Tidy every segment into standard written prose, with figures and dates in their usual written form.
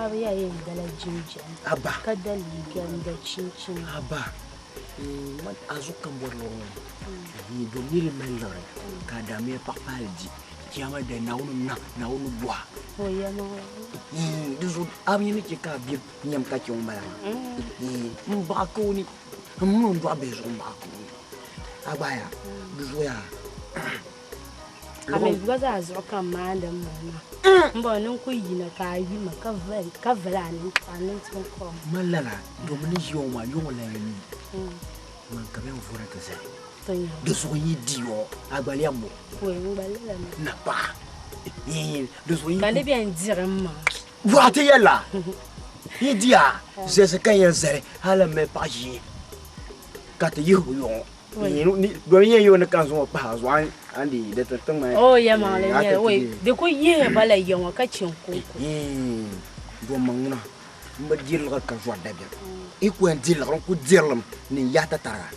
bi yɛli yɛn dala jinjɛm Aba. ka da liiga n-da chinchini. Aba. Man a zuɣu ka m bɔri lɔri ŋɔ ni. Domi niriba mali liɣiri ka a daamiya paɣa paali di. Chiyaama dali Naawuni na, Naawuni bɔha. O yɛlimaŋli. Di zuɣu a bi nya ni chɛ ka a biɛri nyam ka chɛ ŋun bala maa. M baɣa ka o ni, m mini o ni dɔɣi bihi zuɣu m baɣa ka o ni. A gba yaa, di zuɣu yaa. A mi gba zaa zuɣu ka m maandi m maŋ maa. M bɔri ni n ku yina ka a yuli ma ka vali a nintuŋ kom. Mali lala domi ni ʒiya ŋɔ maa yuŋ lan yɛn yi man ka bɛ ni vɔri ti zali. Di zuɣu yi di yɔ a gba lɛm bo. Na paɣa. Di zuɣu yi Ka di bɛn diri m maŋa. Bɔɣa ti yɛli la yi di a zalisi ka yɛn zali hali m mali paɣa ʒee ka ti yihi o yuŋ. Domi yɛn yo ni ka n zaŋ o pahi a zuɣu a ni di di tiŋ maa. O yɛlimaŋli n nyɛli wei di ku yihi ba la ya ŋɔ ka chɛ n konko. Dom ma ŋuna m bi diri liɣiri ka zɔri dabiɛm. Yi ku yɛn diri liɣiri n ku diri li mi ni n yahi tatariga.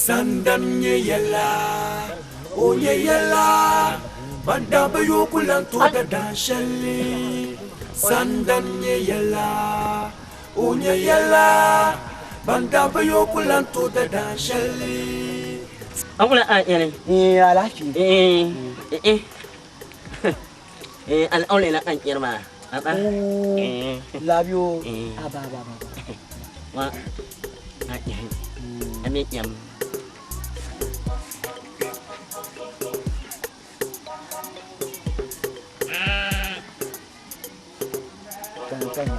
Sandan nyɛ yɛla, o nyɛ yɛla, ban daa bi yooi ku lan tooi da daan shɛli. Sandan nyɛ yɛla, o nyɛ yɛla, ban daa bi yooi ku lan tooi da daan shɛli. An kula an yɛli. Ee alaafee. Ee ee ee an ole la an yɛri maa. Aba. Ee. Labio. Aba aba aba. Wa. A yɛhi. A mi yɛm. Kan kan ya.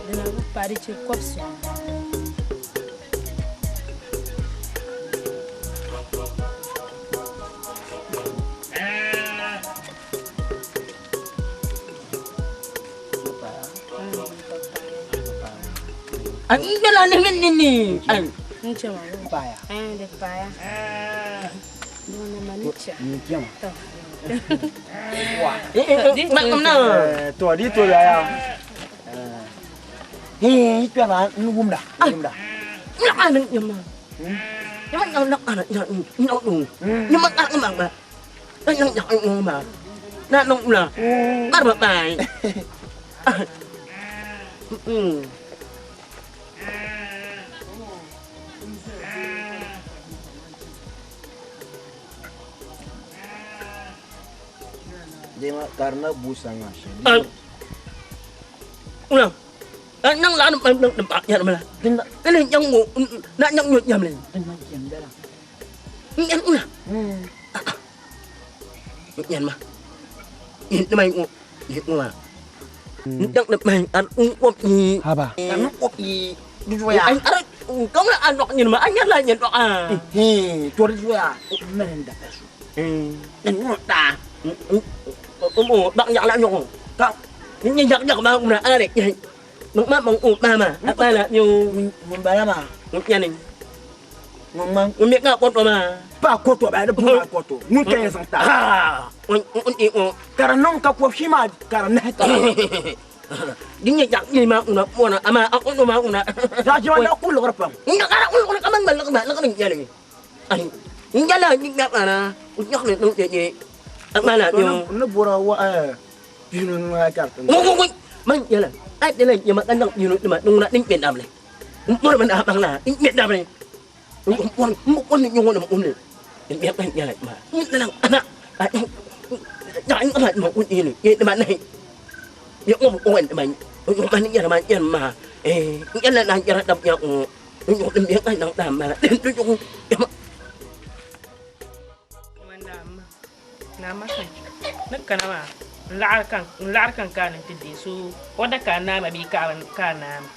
Dina bi pa di chɛ kɔbisi. An gbela ni min ni ni. An. N chɛ ma. Paaya. Ɛn di paaya. Dina ma ni chɛ. Ni chɛ ma. To. Wa. Ma kum na. To di to ya ya. Hi kpɛma n wumda. N wumda. Na an ni ma. Ni ma na na na na na ni ma na ma ma. Na na na ma. Na na na. Ba ba ba. Dema karina bu sanga shɛli. Una. Nang la nang nang nang ya ma. Dinna Ele nyang ngo na nyang nyo nyam le. dinna jam dala. Nyan una. Nyan ma. Nyan mai ngo. Nyan ma. Nang na mai an un op ni. Haba. An op yi. Di zoya. An ar kong la an nok nyan ma an nyan la nyan a. Hi, to di zoya. Men da pesu. Nyan ngo ta. O bak nyak la nyong. Ka Nyan nyak nyak ma una are. Mang ma mang u ma ma. Apa la nyu mun bala ma. Nyan ni. Mun man Un mi ka ko to ma. pa ko to ba da bu ko to. Mun ka yan ta. Ah, un un i o. Kara non ka ko shi ma kara na ta. Di nya yak ni ma una ona ama a ono ma una. Ja ji wanda ku lor pam. Nya kara un un kaman mal ma la ni nya ni. Ai. Nya la ni nya ana. Un nya ni nung ye. Ama la yo. Ne bora wa eh. Binu na ka ta. Ngo ngo Man nya la. Ai de la nya ma kan nang yunu ma nung na ning pen dam le. Mo ma na bang la. Ning pen dam le. Mo mo mo ni nyong na mo le. Nya ma nya la ma. Nya la ana. Ai. Nya ma ma un ni. Ye ma nai. Nya ngo mo en ma. Ngo ma ni nya ma nya ma. Eh, nya la na nya dam nya ngo. Ngo dim nya nang dam ma. Dim nya. Naa ma kan ni kana maa n laɣari kan n laɣari kan ka ni ti deei so o da ka a naama bee ka a naama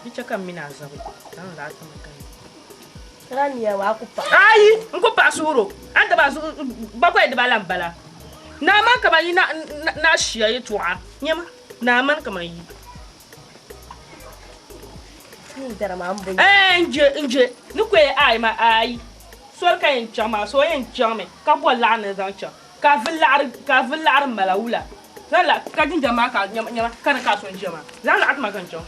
di chɛ ka n mini a zabi ka n laɣari ti ma kan ayi n ku paɣa suhuro a ni daba bakɔi dibala n bala naa man kaman yi na shia yɛltɔɣa nyɛma naa man kaman yi n je n je ni ku yɛ ayi ma ayi. Soli ka yɛn chaŋ maa, so o yɛn chaŋmi ka bɔ laɣiri ni zaŋ chaŋ, ka a vi laɣiri, ka a vi laɣiri mala wula? Zaŋ la, ka jinjam maa ka nyama, nyama, ka di ka a so n-ʒiya maa. Zaŋ laɣiri ti ma ka n chaŋ.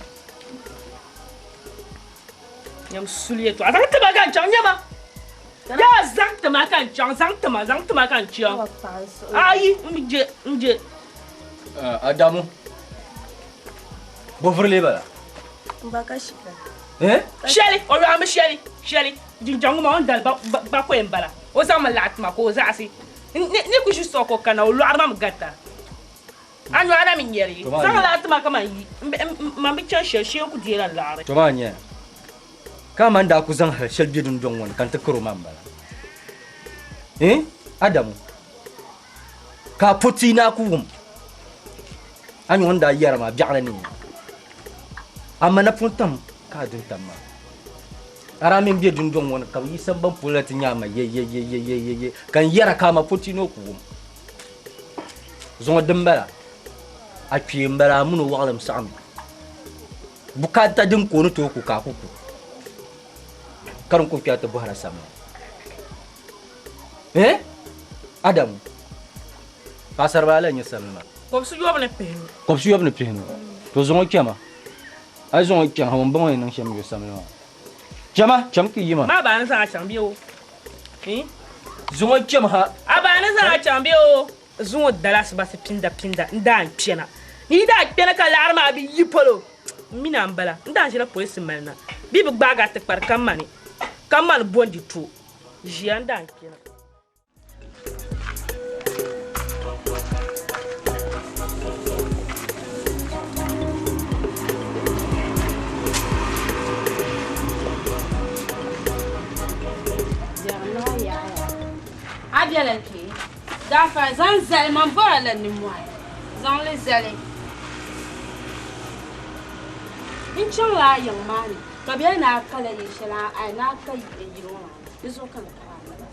Nyam suli yɛtɔɣa, zaŋ ti ma ka n chaŋ, nyama. Yaa zaŋ ti ma ka n chaŋ, zaŋ ti ma, zaŋ ti ma ka n chaŋ. Ayi, n je, n je. Adamu, bɔ vuri lee bala? M ba ka shikara. Eh? Shɛli, o yɔɣimi shɛli, shɛli, jinjam ŋɔ maa o ni dali bakɔi m-bala, o zaŋmi laɣi ti ma ka o zaɣisi. Ni ku ʒi suɣu ka o kana, o lɔɣiri ma mi garita. A nyɔɣu na mi nyɛri, zaŋ laɣi ti ma ka man yi, man bi chani shɛli, shee n-ku deela n laɣiri. To maa nyɛya, ka a man daa ku zaŋ hal shɛli be dundɔŋ ŋɔ ni ka n ti kar o ma m-bala. Eh? Adamu, ka a po tia ni a ku wum a nyɔŋ ni daa yɛra maa biɛɣuni ni a ma napɔŋ tam ka a du n-tam maa. A daa mini be dundɔŋ ŋɔ ni ka bɛ yi samban polo la ti nya a ma yeyeyeyeyeye ka n yɛra ka a ma po tia ni o ku wum. Zuŋɔ din bala, a kpee m-bala a min o wɔɣilim saɣim bukaata din ka o ni tooi ku ka a ku ku ka din ku kpe a ti bɔhira samli. Eh? Adamu, paɣasaribila ala n-nyɛ samli maa. Kɔbisi yɔbu ni pihinu. Kɔbisi yɔbu ni pihinu. To zaŋ o chama. A yi zaŋ o chaŋ ha, ŋun baŋ o ni niŋ shɛm yo samli maa. Chama, cham ti yi ma. Ma baa ni zaŋ a chaŋ bee o? Eh? Zaŋ o cham ha. A baa ni zaŋ a chaŋ bee o? Zuŋɔ dali asibasi pinda pinda n daa n kpɛna. Ni yi daa kpɛna ka laɣiri maa bi yi polo, m mi na m bala. N daa n ʒila polisi mali na. Bɛ bi gbaagi a ti kpari ka mani, ka mani bondi to. Ʒiya n daa n kpɛna. A bela kpe? Daafa zaŋ zali man bɔra la nimmohi zaŋ li zali. N chaŋla a yiŋ maa ni ka bɛ yɛli ni a kala yil shɛli a ni a ka yili ŋɔ maa ni, di zuɣu ka n kari a naba.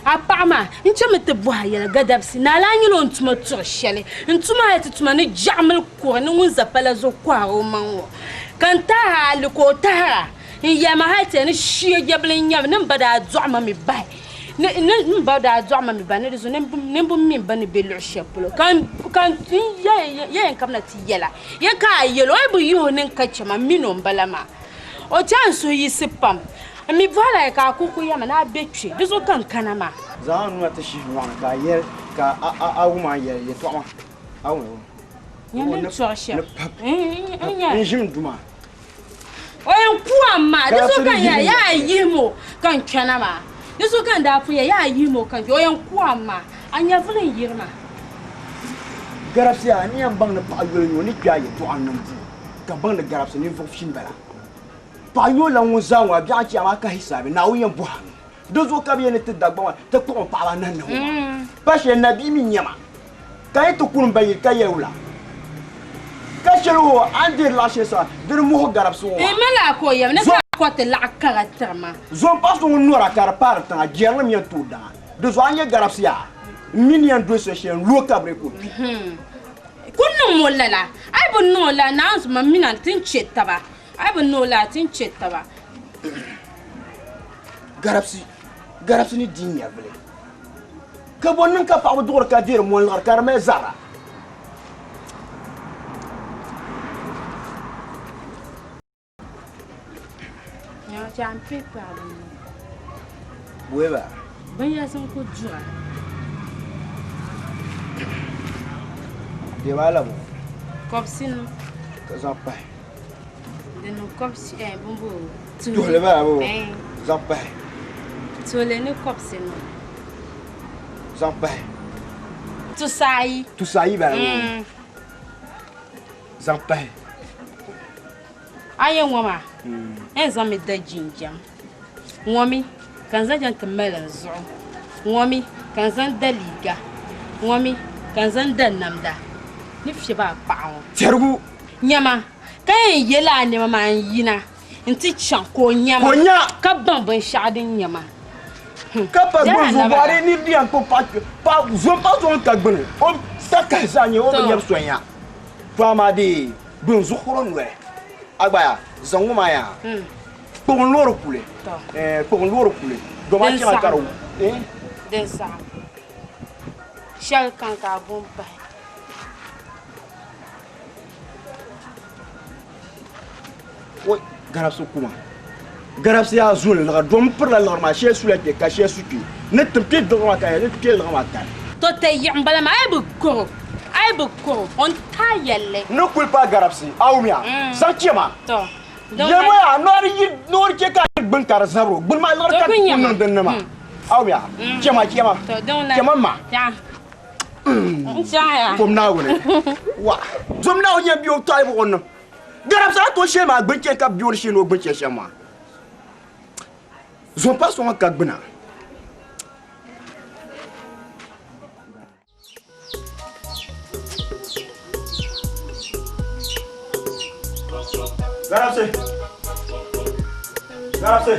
A paɣa maa, n chami ti bɔhi a yɛla gadabisi ni a lahi nyɛla o ni tuma tuɣi shɛli. N tuma hali ti tuma ni jaɣimili kuri ni ŋun za pala zuɣu kɔhiri o maŋ ŋɔ. Ka n tahi a li ka o tahir a. N yɛli ma hali ti ni shia jɛbili n-nyɛ mi ni m ba daa dɔɣi ma mi bahi. Ni ni m ba daa dɔɣi ma mi bahi ni di zuɣu ni m bi mi m ba ni be luɣ shɛli polo. Ka n ka n ya yɛn kabina ti yɛl a, ya ka a yɛl o, o yi bi yihi o ni n ka chɛ ma, m min o m-bala maa. O chɛ a n suhu yiɣisi pam. M mi bɔhila ya ka a kul ku ya ma ni a be kpe, di zuɣu ka n kana maa. Zaŋ a nuu na ti shihi nyɔɣu ni ka a yɛli ka a wum a ni yɛli yɛtɔɣa maa. A wum Nyɛ ni tɔɣi shɛm. N ʒim duma. O yɛn ku a maa, di zuɣu ka n yɛli yaa a yihim o ka n kpɛna maa. Di zuɣu ka n daa pun yɛli yaa a yihim o ka n kpɛna, o yɛn ku a maa, a nyɛvili n-yiri maa. Garabsi a ni yɛn baŋ ni paɣa yoli n-nyɛ o ni kpe a yɛtɔɣa n-niŋ bua ka baŋ ni garabsi ninvuɣ fi m-bala. Paɣa yoli la ŋun zaŋ o a biɛɣu chiya maa ka hisaabi Naawuni yɛn bɔhi a mi. Di zuɣu ka bɛ yɛn ni ti Dagbaŋ maa ti kpuɣim paɣaba anahi nahi ŋɔ maa. Pa shɛli nabia mi nyɛ ma ka yi ti kuni m ba yili ka yɛli wula? Ka shɛli o a ni deeri laɣ shɛli sa di ni muhi garabsi ŋɔ maa. M ma ka o yɛmi ni ka a kɔriti laɣ kara tiri ma. Zompa so ŋun nɔra ka di paari tiŋa jɛrilim yɛn tooi daŋa. Di zuɣu a ni nyɛ garabsi yaa m mi ni yɛn doli so shɛli n-lo kabiri ka o kpi. Ku niŋm o lala. A yi bi niŋ o lala, naanzu ma mi na ti ni chɛ taba. A yi bi niŋ o lala, ti ni chɛ taba. Garabsi, garabsi ni di nyɛvili. Ka bɔ niŋ ka paɣaba duɣiri ka deeri mɔliɣiri ka di mali zara? Weba. Binyɛrisi n ku dura. Deemi a labo. Kɔbisinu. Ka zaŋ pahi. Di niŋ kɔbisi eh bimbo. Tuhili bala bo. Zaŋ pahi. Tuhili ni kɔbisinu. Zaŋ pahi. Tusaayi. Tusaayi bala bo. Zaŋ pahi. A yɛn ŋɔ maa, n yɛn zaŋmi da jinjam. Ŋɔ mi ka n zaŋ chaŋ ti mali n zuɣu. Ŋɔ mi ka n zaŋ da liiga. Ŋɔ mi ka n zaŋ da namda. Ni fiɛbi a paɣa ŋɔ. Chɛrigu. Nyama, ka yɛn ye lala nɛma maa n-yina nti chaŋ ka o nya ma, ka baŋ binshɛɣu din nyɛ ma. Ka pa gbuni zuɣu bɔhiri ni di yɛn kpuɣi paɣa zom paɣa so ŋun ka gbuni o takahi zaa nyɛ o bi nyɛbi so nya. To amaa dee gbuni zuɣuhuro noli a gba yaa zaŋ ŋɔ maa yaa kpuɣi n loori kuli kpuɣi n loori kuli Doma chɛma ka di eh? Din saɣim. Shɛli kam ka a bo m-pahi. Oi, garabsi kuma. Garabsi yaa zuli liɣiri dom pirila liɣiri maa shee sula kpe ka shee su kpe. Ni ti kpe liɣiri maa ka ni kpe liɣiri maa tali. To ti yiɣim bala maa a yi bi kɔro, a yi bi kɔro, o ni taai yɛlli. Ni kuli paai garabsi, a wumiya, zaŋ chɛ ma. To, Yɛlimaŋli yaa, noori yi noori chɛ ka a yi gbuni ka di zabiri o, gbuni maa liɣiri ka ti ku niŋ din ni maa. A wumiya, chɛ ma, chɛ ma, chɛ ma ma. Kom Naawuni, wa, zom Naawuni yɛn bɛ o tɔhi buɣim ni. Garabsi a tooi shee maa gbuni chɛ ka bɛ o ni shee ni o gbuni chɛ shɛm maa. Zom pa sɔŋ ka gbuna. Garabsi! Garabsi!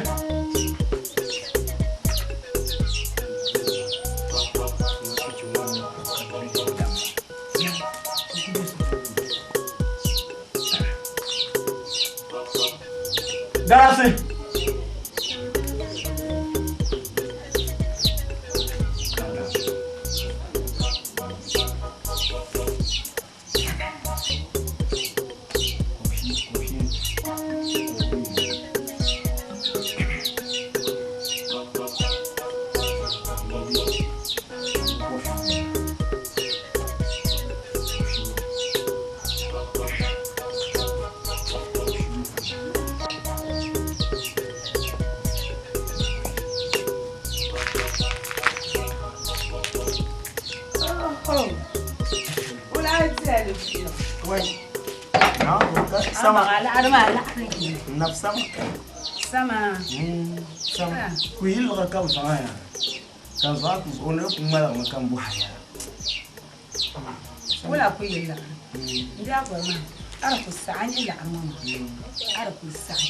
Garabsi! Sama. Sama. Ku yi liɣiri ka bi zaŋ a yaa ka n zaŋ a ku zuɣu ni ku ŋmaligi mi ka n bɔhi a yɛla. Wula ku yi liɣiri n daa bɔri maa a di ku saɣi a nyɛ liɣiri ŋɔ maa a di ku saɣi.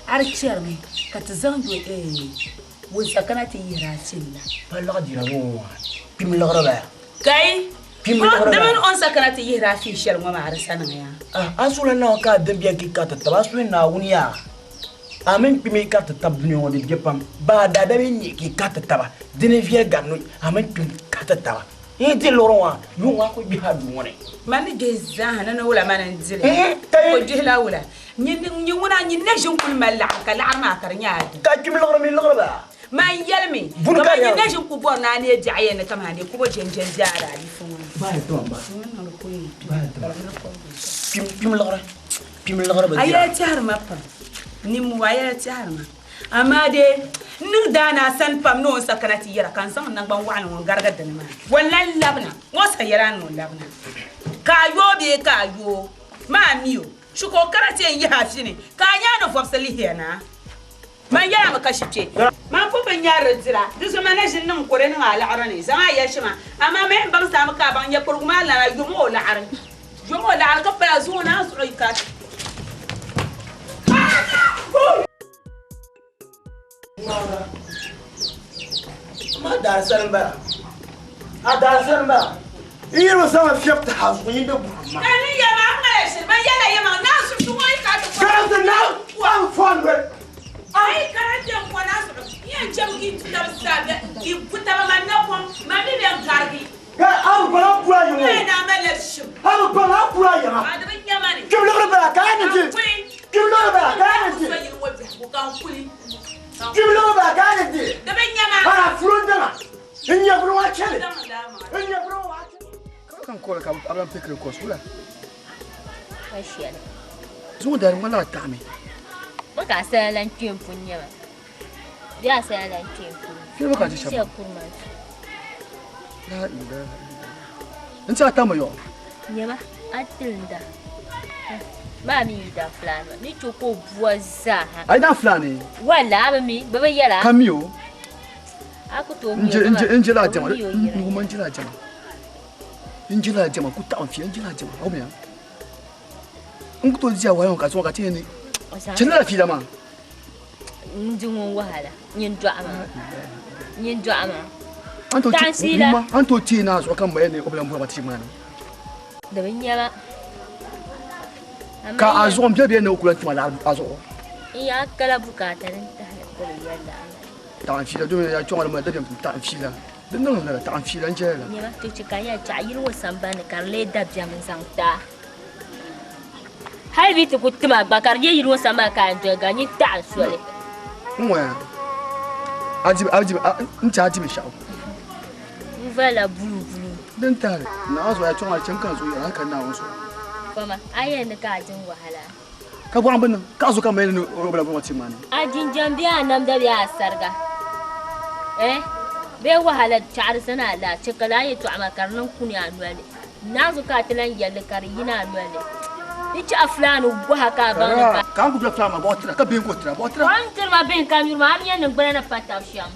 A di chɛrimi ka ti zaŋ yo wunsa kana ti yihiri a chini la. Pa liɣi dira ŋɔ ŋɔ maa kpim liɣiri baya. Kai Kpim liɣiri di baya. mini o ni sa kana ti yihiri a fii shɛli ŋɔ maa di sa niŋ ya. A suhila Naawuni ka a din beni ki ka ti taba a suhi Naawuni yaa. A mini kpimi ka ti tab dunia ŋɔ di be pam. Baa daadam yi nyɛ ki ka ti taba di ni viɛli gari ni a mini kpim ka ti taba. N yi di liɣiri ŋɔ a yuŋ ŋɔ a ku gbihi a duu ŋɔ ni. Man ni gbihi zaaha ni ni wula man n dili. Ka yi O gbihila wula. Nyin ŋuna nyin na ʒin kuli mali laɣiri ka laɣiri maa ka di nyɛ a dini. Ka kpim liɣiri mi liɣiri ba. Man yɛlimi, Buni ka kaman nyin yɛli. na ʒin ku bɔri ni a neei biɛɣu yɛn ni kaman a kubo jɛnjɛn biɛɣu daa yi fu ŋɔ ni. Bahi ti ma ba. Bahi ti ma. Kpim kpim liɣiri. Kpim liɣiri bi A dira. yɛla tɛhiri ma pam. Nimmoo a yɛla tɛhiri ma. Amaa dee n niŋ daa ni a sani pam ni o ni sa kana ti yɛra ka n zaŋ n naŋgban waɣinli ŋɔ n-garigi dini maa. O lan labina. O sa yɛla ni o labina. Ka a yooi bee ka a yooi maa mi o. Shikɔɔ kara ti yɛn yihi a fini ka a nya a ni vɔbisi lihiya na. Man yɛla mi ka shi kpe. Man pun bi nyari di dira, di zuɣu man na ʒini niŋ kore niŋ a laɣiri ni zaŋ a yɛli shɛm a. Amaa man yɛn baŋsi a mi ka a baŋ nyɛ kpurigu maa lana, yom o laɣiri. Yom o laɣiri ka pala zuŋɔ ni a zuɣu yi ka. Ma daari sani m-bala. A daari sani m-bala. N yɛli o zaŋ fiɛbi ti ha zuɣu yindi buɣim ma. Ka ni yɛma a ŋmala ʒiri, man yɛla yɛmaŋ naa zuɣu ŋɔ yi ka ti kɔŋ. Karanta naa n fɔn doli. A yi kana kpe n-kɔŋ a zuɣu, n yɛn chɛmi ka yi du taba zaa bɛ yi bu taba man na kɔŋ, man mi bɛn garigi. Ka a bi baŋ a kula yiŋa o. N yɛn naa malila shim. A bi baŋ a kula yiŋa. A di bi nya ma ni. Kpim liɣiri bala ka a ni di. Ka n kuli. Kpim liɣiri bala ka a ni di. So yili ŋɔ biɛhigu ka n kuli. Kpim liɣiri bala ka a ni di. Di bi nya ma. A furo n daŋa. N nyɛ buni ŋɔ chɛli. N nyɛ buni ŋɔ chɛli. Ka kan kɔli ka a lan pikiri kɔs wula? Ka shɛli. Zuŋɔ dari ŋmanila a taɣimi. Bɔ ka a sala lan kpe m-pun nyɛ ma? Bee a sala lan kpe m-pun? Shɛli bɔ ka a ti shɛba? Shɛli kuri ma tu. La ilaha illallah. N ti a taɣimi yɔ? Nyɛma, a tilinda. Maa mi yi dan fulaani maa, ni chɛ ka o bua zaa ha. A yi dan fulaani? Wala, a bi mi, bɛ bi yɛl a. Ka mi o. A ku tooi mi o dama N je la a diɛma, o bi mi o yɛla. n wumma n je la a diɛma. N je la a diɛma ku taɣim fiɛ, n je la a diɛma, a wumya? N ku tooi di a wahala ŋɔ ka zuŋɔ ka ti yɛn ni chani lala fiila maa. N di ŋun wahala, nyin dɔɣi ma, nyin dɔɣi ma. Taɣinsi la. A ni tooi teei naa zuɣu ka m ma yɛli ni o bi lan bɔri ma ti maa ni. Di bi nya ma. Ka a zuɣu m biɛli biɛli ni o ku lan ti ma laɣiri a zuɣu. N yaa kala bukaata din tahili ka o bi yɛli la. Taɣa n fiila domi ya chɔŋ ma dabiɛm taɣa n fiila. Di niŋ lala taɣa n fiila n chɛli la. Nyɛma to chɛ ka n yɛli chaɣ yili ŋɔ sambani ni ka di lee dabiɛm n zaŋ ti a. Hali bɛ ti ku tim a gba ka di nyɛ yili ŋɔ sambani ka a doli gari nyin taɣi soli. N ŋɔya a di a di n ti a di binshɛɣu. N valila buluu buluu. Din tahili Naawuni zuɣu ya chɔŋ a chɛ n ka n zuɣu yɛra hali ka Naawuni zuɣu. Fama a yɛli ni ka a din wahala. Ka bɔhim bi niŋ ka a zo ka mali ni o bila bɔŋɔ ti ma ni. A jinjam bee a namda bee a sariga, eh, bee wahala chaɣiri zani a laa chɛ ka lala yɛtɔɣa maa ka di niŋ kuni a noli ni. N-naan zo ka a ti lan yɛli li ka di yina a noli ni. Di chɛ a fulaani gɔha ka a baŋ ni ka. Ka a ni ku bila fulaani maa bɔɣu tira ka bihim ka o tira bɔɣu tira. O ni tiri ma bihim ka n yuri maa, a mi yɛn niŋgbuna ni pa tab shɛm.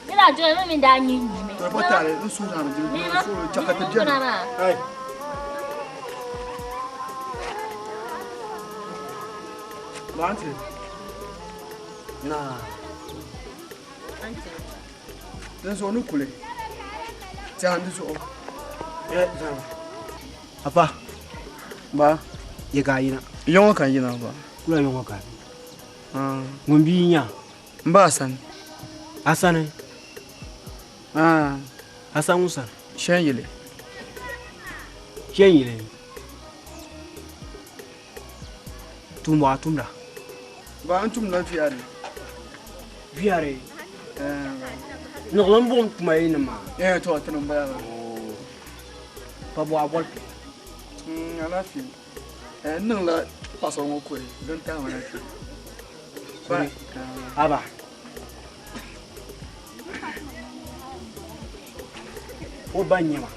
Ni daa doli mi mini daa nyihi nyumi. Tɔri bɔ taali n suhu na mi di n suhu chɛ ka ti biɛni. Ai. Maanti. Naa. Din zuɣu ni kuli. Tiɛha di zuɣu. Eh, zama. Afa. Ba. Ye ka yina. Yɔŋɔ ka yina ba. Kula yɔŋɔ ka. Ŋun bia nya. N ba Asani. Asani? Ah. Asani ŋun sani? Shɛn yili. Shɛn yili? Tuumbu a tumda? Ba n tumda VRA. VRA? Eh. Niɣilim buɣim tuma yi ni maa? Eh, to tini n bala ba. Pa bɔ a bɔli kpe? Alaafee. Eh, n niŋla paɣasarili ŋɔ kore din tahi ma na kpe. Kore? Aba. O ba n-nyɛ ma.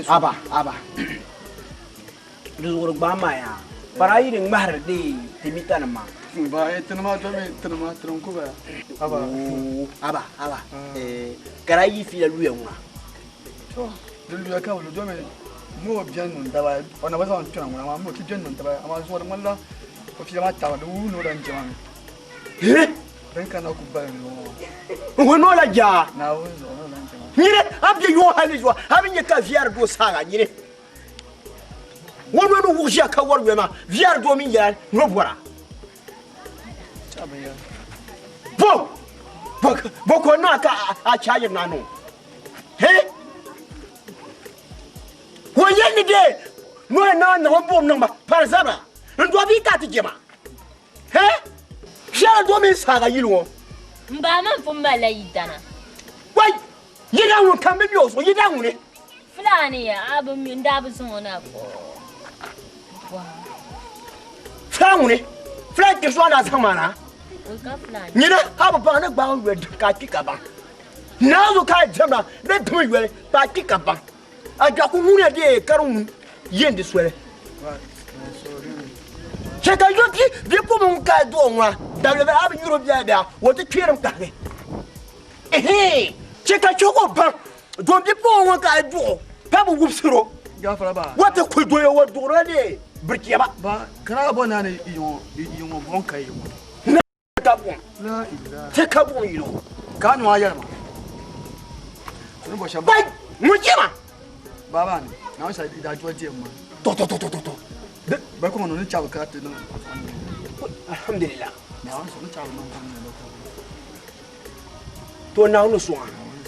Aba, aba. Di zuɣuri gbaai maa yaa. Para yi di ŋmahiri di timita nim maa. Ba, eh, tinima domi tinima tinim ku bala. Aba. Aba, aba. Eh, ka daa yi fiila luya ŋuna. To, di luya ka bi lu domi mo biɛni niŋ daba o na bi zaŋ kpɛna ŋuna amaa mo ti biɛni niŋ daba amaa zuɣu di ŋmanila o fiila maa tabi di wuhi ni o lan jɛma mi. Din kana ku bali ni ŋɔ. N hu ni o la jaa. Naawuni zuɣu ni o lan jɛma. Nyini a bɛ yɔɔ hali zuɣu a bi nya ka viɛri doo saaga nyini. Ŋɔ noli ni wuɣi ʒiya ka wari yoli maa viɛri doo mini yɛla ni o bɔra. Bo bo ka o niŋ a ka a chaajiri na niŋ o. He? O yɛli ni dee noli niŋ niŋ o buɣim niŋ ma pari zabira n dɔbi yi ka ti jɛma. He? Viɛri doo mini saaga yili ŋɔ. M ba man pun malila yidana. Wai! Yida ŋun kam bi mi o zuɣu, yida ŋuni? Fulani ya, a bi mi, n daa bi zaŋ o na Fulani ŋuni? Fulani kpiri zuɣu a daa zaŋ maa na? Nyina a bi baŋ ni gbaai yoli dim ka a kpi ka baŋ. Naa zuɣu ka a diɛmda ni dim yoli ka a kpi ka baŋ. A gbiɛɣu ku ŋuniya dee ka di ŋun yɛn di soli. Chɛ ka yo bi bipuɣiŋ ŋun ka a duɣi ŋuna dabili bala a bi nyuri o biɛla bɛha o ti kpeerim kahigi. Ehe! Chɛ ka chɛ o baŋ doon bipuɣiŋ ŋun ka a duɣi o pa bi wubisir o. O ti kuli doya o duɣirila dee birikiya ba. Ba, kana bɔ naani yiŋɔ buɣim ka yiŋɔ. Ka buɣim. Chɛ ka buɣim yino. Ka a nua yɛli ma. Ni bɔ shɛm. Bai! Ŋun chɛ ma. Baa ni, Naawuni shɛli di daa joli deem ma. To to to to to. Bai kɔŋ ni chabi ka ti niŋ. Alhamdulillah. Naawuni sɔŋ ni chabi niŋ. To Naawuni sɔŋ a.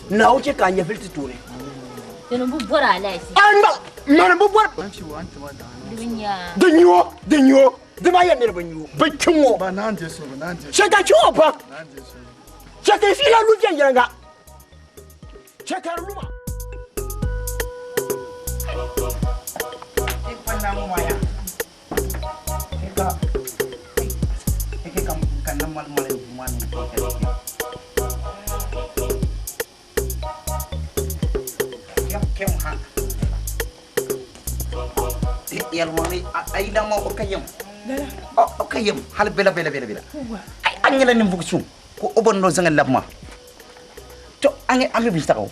Naawuni chɛ ka a nyɛvili ti tooni. Tini bi bɔri alahichi. A ŋma mani bi bɔri. Di nyo, di nyo. Di maa yɛn niriba nyu bi kpi ŋɔ. Chɛ ka chɛ o ba. Chɛ ka fiila lu viɛnyɛliŋga. Chɛ ka di lu ma. Yɛlimaŋli a yi daa maa o ka yɛm o ka yɛm hali bela bela bela bela ai a nyɛla ninvuɣu suŋ ka o bɔri ni o zaŋ labi ma to a nyɛ a mi binshɛɣu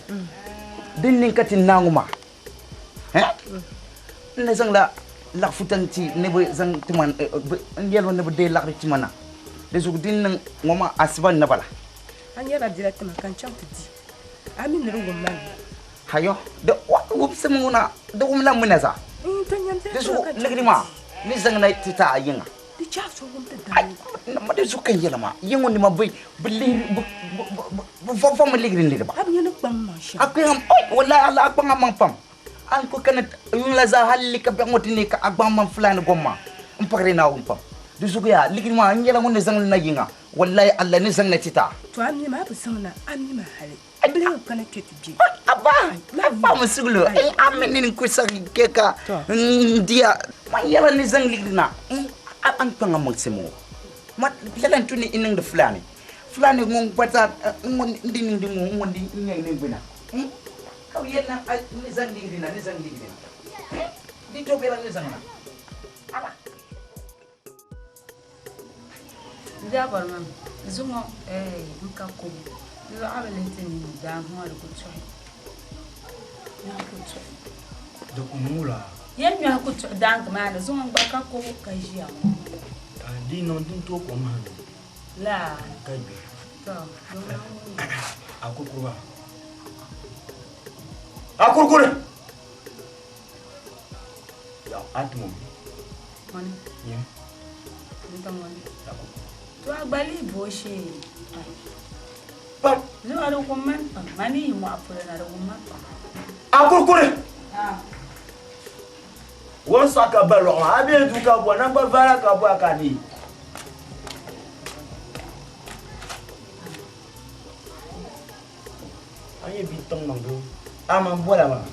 din niŋ ka ti naangu maa n ni zaŋla laɣafu ti ni bi zaŋ ti ma n yɛli ba ni bi deei laɣari ti ma na di zuɣu din niŋ ŋɔ maa asiba n na bala A nyɛla dila tima ka n chaŋ ti di. A mi ni di wum ma mi. Hayo, di wumsim ŋuna, di wumla mina zaa. To nyam dila Di tima zuɣu ka n chaŋ ligiri ti maa di. ni zaŋ na ti ti a yiŋa. Di chɛ a so ŋun ti damdi. Ma di zuɣu ka n yɛli maa, yi ŋɔ nima bi bi lihiri bi bi vɔvɔmi lihiri niriba. A bi nya ni kpaŋ maŋ shɛm. A kpaŋ oi wallahi Allah a kpaŋ a maŋ pam. A ni kuli kana yuŋ la zaa hali ka biɛɣu ŋɔ ti neei ka a gbaŋ maŋ Fulani gom maa m paɣiri Naawuni pam. Di zuɣu yaa ligiri maa n nyɛla ŋun ni zaŋ li na yiŋa wallahi Allah ni zaŋ na ti ti a. To a mi maa bi zaŋ na a mi maa hali. Bileeŋ kana kpe ti be. Abba, abba mi suglo, a mi nini ku sagi ke ka n diya. Man yɛla ni zaŋ ligiri na, a ni kpaŋ a maŋsi ŋɔ. Ma lala n-tu ni n niŋdi Fulani. Fulani ŋun gba zaa ŋun di niŋdi ŋɔ ŋun di n nyɛ niŋgbuna. Ka bɛ yɛli na ni zaŋ ligiri na, ni zaŋ ligiri na. Di to bela ni zaŋ na. Aba. N daa bɔri ma zuŋɔ n ka kom di zuɣu a bi lihi ti nini daangi ŋɔ di ku tuhi. Nyahi ku tuhi. Di ku ŋula? Yɛn nyahi ku tuhi daangi maa ni zuŋɔ n gba ka kom ka ʒiya ŋɔ. Di niŋ din tooi kom maa ni. Laa. Ka gbi. To, di ŋuna ŋun. A kurikuri maa. A kurikuri! Ya, a ti ŋɔ. Ŋuni? Nyɛ. N-ti ŋuni? To a gba lihi bo shee. Pam. Zuɣu di wum ma pam. Ma ni yi mɔɣu polo na di wum ma pam. A kurikuri! Won sa ka ba lɔɣu maa, a bee duu ka bɔha, nangban vaara ka bɔha ka a deei. A nyɛ bia tiŋ niŋ doo, a man bɔla maa.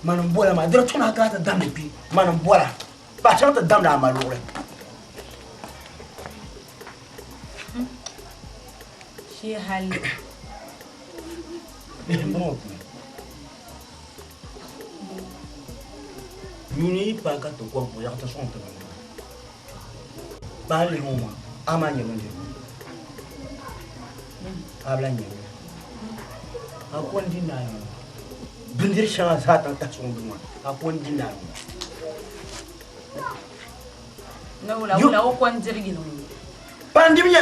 Mani n bɔla maa, diri tuna a kana ti damdi kpe, mani n bɔla. Paɣa chaŋ ti damdi a ma luɣuli. Shee hali. Bini ŋɔ puuni. Yuuni yi paai ka ti kom o yaɣi ti sɔŋ ti bini maa. Kpahi lihi ŋɔ maa, a maa nyɛ bindirigu. A bi lahi nyɛ bindirigu. A ko n-di naai ŋɔ. Bindiri shɛŋa zaa ti ni tahi sɔŋ duu maa, a ko n-di naai ŋɔ. Ni wula wula o ko n-diri yini ŋɔ. Pa n dibu nyɛ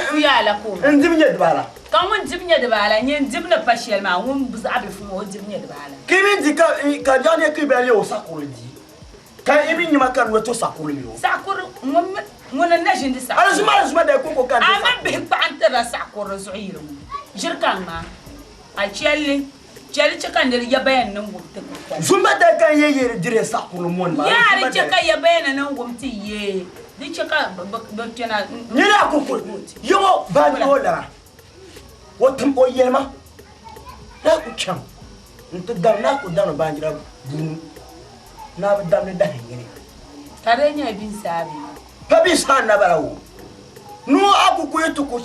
n dibu nyɛ dibaala. Ka ŋun dibu nyɛ dibaala nyɛ n dibu ni pa shɛli maa ŋun zaɣ bilifu ŋɔ o dibu nyɛ dibaala. Ka i mi di ka ka biɛɣu ne kiri bɛla leei o sakurili di ka i mi nyima ka noli to sakurili mi o. Saɣakurili ŋun mi ŋuni n na ʒini di saɣakurili. Alizuma alizuma dali koko ka n di A mini bihi kpaɣi n tirila saɣakurili zuɣu yili ŋɔ ʒiri ka ŋmaa a chɛli chɛli chɛ ka niri ya bayan niŋ wum ti kuli. Zumba dali ka n yɛ yɛri diri saɣakurili mɔni maa. Yaa di chɛ ka ya bayan niŋ wum ti yee di chɛ ka bi kpɛna. Nyini a kukuli yiŋɔ baa o lana o tim o yɛlima naa ku chaŋ n ti dam naa ku damdi baanjira buunu naa bi damdi dahin yini. Ka di nyɛla binsaabi. Pa binsaa n na bala o nuu a ku ku yi ti ku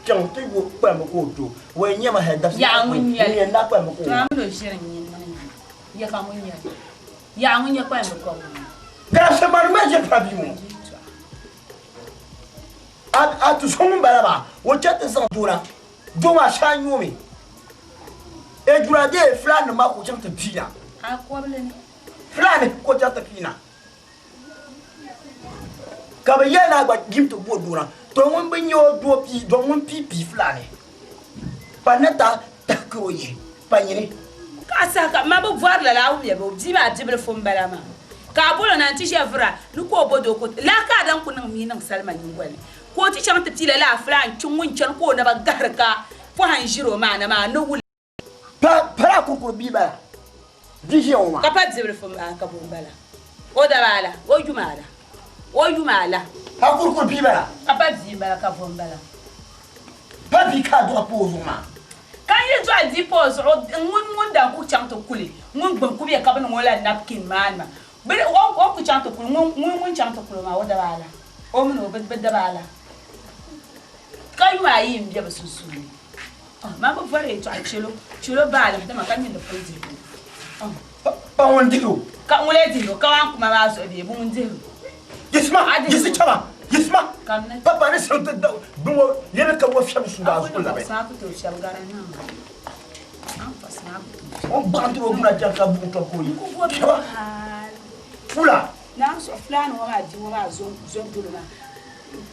chaŋ ti yo kpalimbi ka o do o yɛn nyɛma hali dabisi Yaɣa ŋun nyɛli. n yɛn naa kpalimbi ka o To a mini o ʒiri n nyin niŋ ya ka ŋun nyɛli. Yaɣa ŋun nyɛ kpalimbi ka o Dabisi mani ma ʒiri pa bia ŋɔ. A ti so ŋun bala maa o chɛ ti zaŋ doo na doo maa shee a nyoomi ejura dee fulani maa ka o chaŋ ti piina fulani ka o chaŋ ti piina ka bi yɛli ni a gba yim ti bo doo na to ŋun bi nyɛ o doo pii do ŋun pii pii fulani pa ni ta tahi o yihi pa nyini. Ka a saha ka ma bi bɔri lala a wumya bɛ bia maa bibilifu m-bala maa ka a bol o na nti ʒe vura ni ka o bo doo ka o ti laa ka a daŋ ku niŋ mii niŋ salima nyiŋgoli ni ka o ti chaŋ ti pii lala fulaan kpi ŋun chani ka o naba gahiri ka pɔhim ʒiri o maa na maa ni wula. Pa pala kurikuri bia bala bia ʒiya ŋɔ maa. Ka pa bibilifu maa ka bo m-bala o daba ala o yuma ala o yuma ala. Pa kurikuri bia bala. Ka pa bia m-bala ka bo m-bala. Pa bia ka a dɔɣi pa o zuɣu maa. Ka n yi dɔɣi bia pa o zuɣu, ŋun ŋun daa ku chaŋ ti kuli ŋun gbuni ku be ka bɛ niŋ o la napkin maa nima. Bɛ ni o o ku chaŋ ti kuli ŋun ŋun ŋun chaŋ ti kuli o maa o daba ala o mini o bɛ daba ala ka yuma ayi m-be bɛ sunsuuni. Oh, man bi bɔri yɛltɔɣa chelo chelo baalim dama ka nyini pun dihi o. Oh. Pa ŋun dihi o. Ka ŋun lee dihi o ka waan kuma maa zuɣu bee bi ŋun dihi o. Yisima yisi chama yisima papa ni siŋ ti da biŋo yɛli ka wo fiɛbi su daa zuɣu labi. O gbaɣim ti o guna chɛŋ ka buɣim tɔbu ka o yi chama fula. Naan suɣu fulaani ŋɔ maa di ŋɔ maa zon dolo maa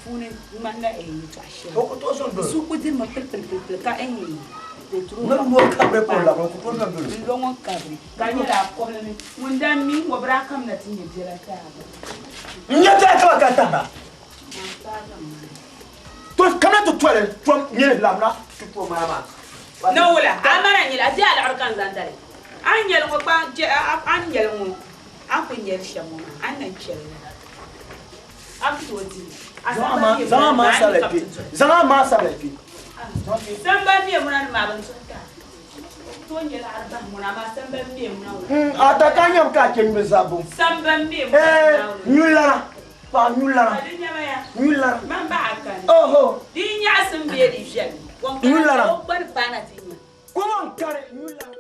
puuni ŋmanila yɛltɔɣa shɛli. O ku tooi zon dolo. Su ku dirimi pilipilipilipili ka Ni lo kabiri ka o labi o ku tooi zon dolo. N lo ŋɔ kabiri ka nyɛla a kɔbili ni ŋun daa mi ŋɔ bi daa kamina ti nyɛ biɛla taaba. N nyɛ biɛla taaba ka. ka tahima. To kamina ti toli tom nyini labina ti to maa maa. Ni wula a mana nyili a di alaɣiri ka n zaŋ dali a ni nyɛli ŋɔ kpa a ni nyɛli ŋɔ a ni kuli nyɛli shɛm ŋɔ maa a ni na chɛli li a ku tooi di li. Zaŋ a maa sabila kpe. Zaŋ a maa sabila kpe. Sambani mi ŋuna ni maa bin tuhi ka tooi nyɛ laɣiri bahi ŋuna amaa sambani mi ŋuna wula. A ta ka nyɛm ka a chɛ nyuli zabbu. Sambani mi ŋuna Nyulana. Paɣa nyulana. Di nyɛma ya. Nyulana. Man bahi a kani. Oho. Di nyaɣasim bee di viɛli. Nyulana. O gba ni paana ti nya. Kuma n kari nyulana.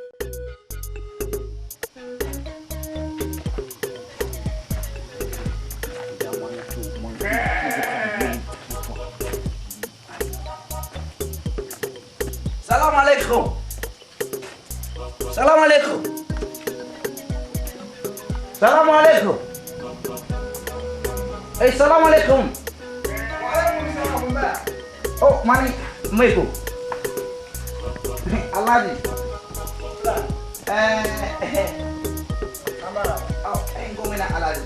Salam alaikum. Salam alaikum. Salam alaikum. Hey, salam alaikum. Oh, mani, Michael. Alhaji. Eh, oh, eh, ngomena Alhaji.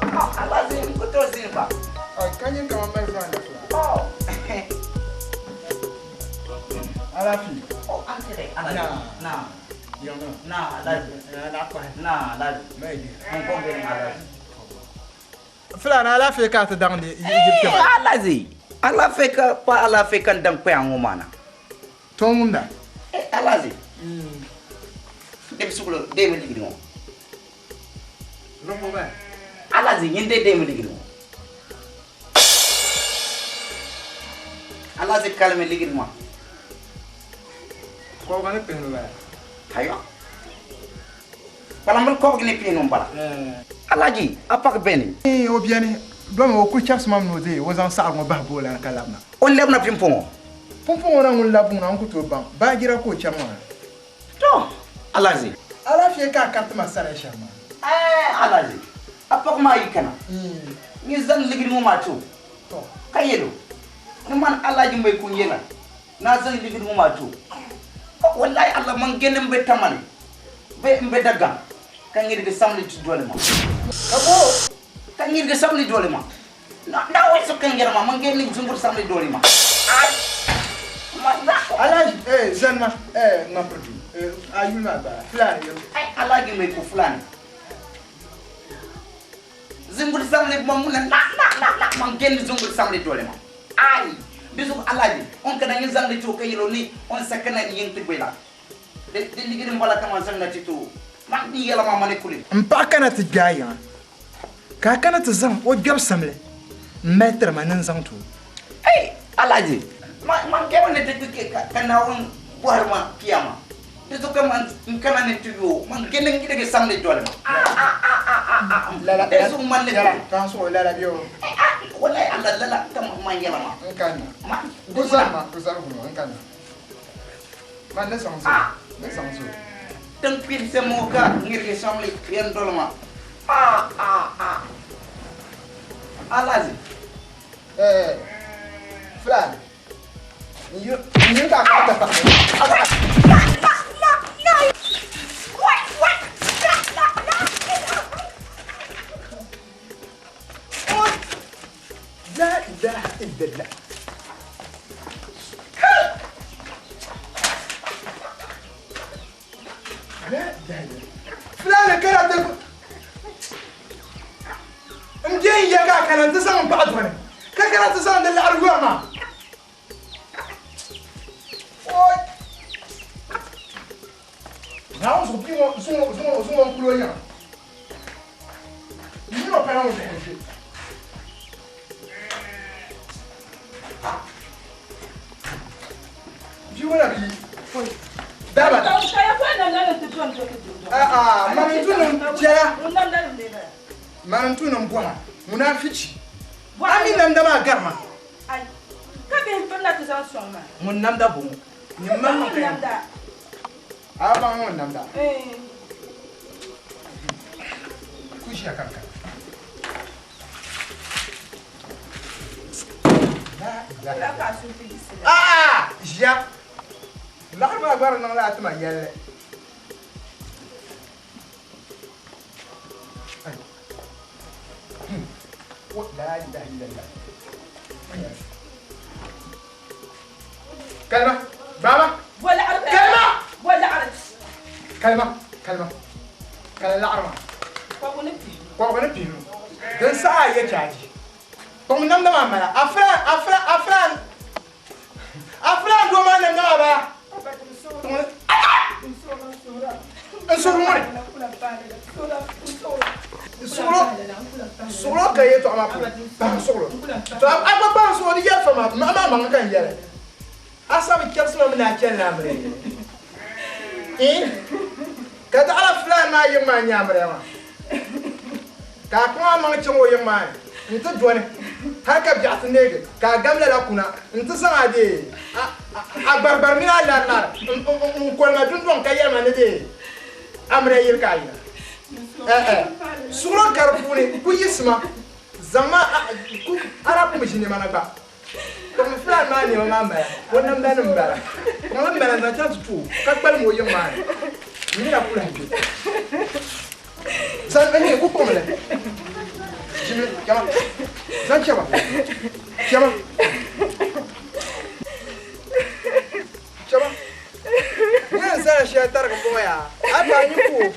Oh, Alhaji, nikutoa zimba. Kanyin kama mali zan da fula. Oh. Alafi. Oh, an Alhaji. Na. Na. Yanga. Na, Alhaji. Na kwa. Na, Alhaji. Mai di. Ngombe Alhaji. Fulani alafi ka ta daŋ di Egypt Eh, Alhaji. Alafe ka pa alafe kan dan kwe ango mana. To ŋumda. Eh, Alhaji. Dem sukulo dem ligiri ngo. Longo ba. Alhaji nyinde dem ligiri ngo. Alhaji kalme ligiri ma. Ko ga ne pehno ba. Hayo. Balambal ko ni pino bala. Alhaji apak beni. Eh, o biani. Dɔm o ku chɛbisi mam no de o zaŋ saɣari ŋɔ bahi boola ka labina. O lebna pimpongo. Pumpɔŋɔ na ŋun labi ŋuna n ku tooi baŋ baajira ka o chaŋ maa. To Alhaji. Alaafee ka a kariti ma sariya shɛm maa. Eh, Alhaji. Apak ma yikana. Ni zan ligiri ngo ma to. To. Ka yelo. Ni man Alhaji mai kun yela. Na zan ligiri ngo ma to. Wallahi Allah man genin be tamale. Be mbe daga. Kan ngir samli ti dole ma. Ka bo. Kan ngir samli dole ma. Na na wai so kan ngir ma man genin zungur samli dole ma. Ai. Ma na. Alhaji eh zan ma eh ŋa piritu eh a yuli maa bala Fulani yo. Ai Alhaji mai ku fulani. Zungur samli ma mun na na na na man genin zungur samli dole ma. Ai. Bisu Alhaji on kana ngi zangli to kayelo ni on sakana ni yeng tigbela. De de ligiri mbala kama zangna ti to. Man ni yela ma mane kuli. N paɣa kana ti gbaai yiŋa ka a kana ti zaŋ o gbɛbi samli n mali tiri ma ni n zaŋ ti o. Hey, Alhaji, ma man kema ne te ke ka kana on bohar ma kiyama. Bisu ka man kana ne tuyo man genen ngi de samli dole ma. Lala Desu man ne lala ka n sɔgɔ lala bi o. Wallahi Allah lala kama man yela ma. N ka na. Ma Ko zan ma ko zan kuno n ka na. Ma ne sɔŋ so ne sɔŋ so. Tan pil se mo ka ngir ke samli yen dole ma. Ah ah ah. Alhaji. Eh Fulani n yi n yi ka ka ta paɣa. La ilaha illallah. La ilaha illallah. Fulani kana ti n je n ya ka kana n ti zaŋ n paɣa dɔni ka kana ti zaŋ di laɣiri yɔri ma. Oi. Naawuni zuɣu bia ŋɔ zuŋɔ zuŋɔ zuŋɔ n kuli o yiŋa. N mini o pala ŋun zuɣu n ʒe. Bia ŋɔ na bi daba. A'a mani n tu niŋ jɛla mani n tu niŋ bɔha munafichi a mi namda maa gari ma. Ka bihi pirina ti zaŋ sɔŋ maa. Ŋun namda bɔŋɔ nyini ma niŋ ka Namda. A baŋ ŋun namda. Ku ʒiya ka n kana. Aa ʒiya laɣiri maa gba di niŋla a ti ma yɛlli. La ilaha illallah. Kalima, baba. Kalima. Kalima, kalima. Kala laɣiri maa. Kɔɣibu ni pihinu. Din saha a yɛ chaaji. Kpaŋ namda maa mala. Afra, afra, afra. Afra doo maa namda maa bala. N suhuri ŋuni. Suɣulo, suɣulo ka yɛltɔɣa maa puuni. Kpaŋ suɣulo. To a gba kpaŋ suɣulo di yɛli fa maa, maŋ maa maŋ ka n yɛli. A sabi chɛbisi ma mi ni a chani amiliya. Iin, ka daɣila fulaan maa yiŋ maa n-nyɛ amiliya maa. Ka a kpaŋ a maŋ chaŋ o yiŋ maa ni nti dɔni hal ka biɛɣu ti neegi, ka a gam lala kuna nti zaŋ a dee a gbarigbar mini a larilari n-koli ma dundɔŋ ka yɛli ma ni dee amiliya yili ka a yina. Ɛɛ, suɣilo ka di puuni ku yiɣisima zaŋ ma a daa pun bi ʒi nɛma na gba. Kpaŋmi fulaan maa nɛma maa mala, o namda ni m-bala. Kpaŋmi m-mala n-zaŋ chaŋ ti ti o, ka kpalim o yiŋ maa ni. M mi na ku lahi kpe. Zaŋ n ku kpuɣimi li. Ʒimi, chama. Zaŋ chama. Chama. Chama. N yɛn zala shɛli tarigi m-bɔŋɔ yaa, a yi paai nyin ku o.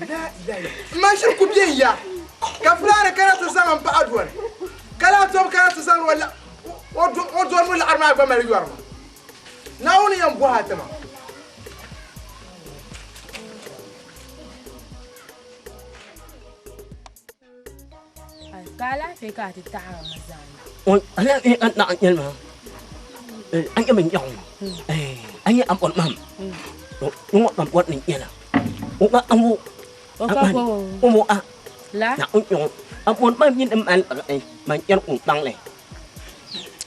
M ma shiri ku be n ya, ka fulaani kana ti zaŋ m paɣa doli, ka lahi tom kana ti zaŋ o dolibu laɣiri maa gba mali yɔri ma. Naawuni yɛn bɔhi a ti ma. Ka alaafee ka a ti taɣiri ma zaa na. Oi, alaafee ka n taɣi n yɛli maa. A nyɛ min yaɣu a nyɛ a bɔri maham n ŋɔ ka bɔri ni n yɛla o ka a wo O ka ko o wo a la na o yaɣu a bɔri maham nyɛ din mali baɣi man yɛri ka o baŋli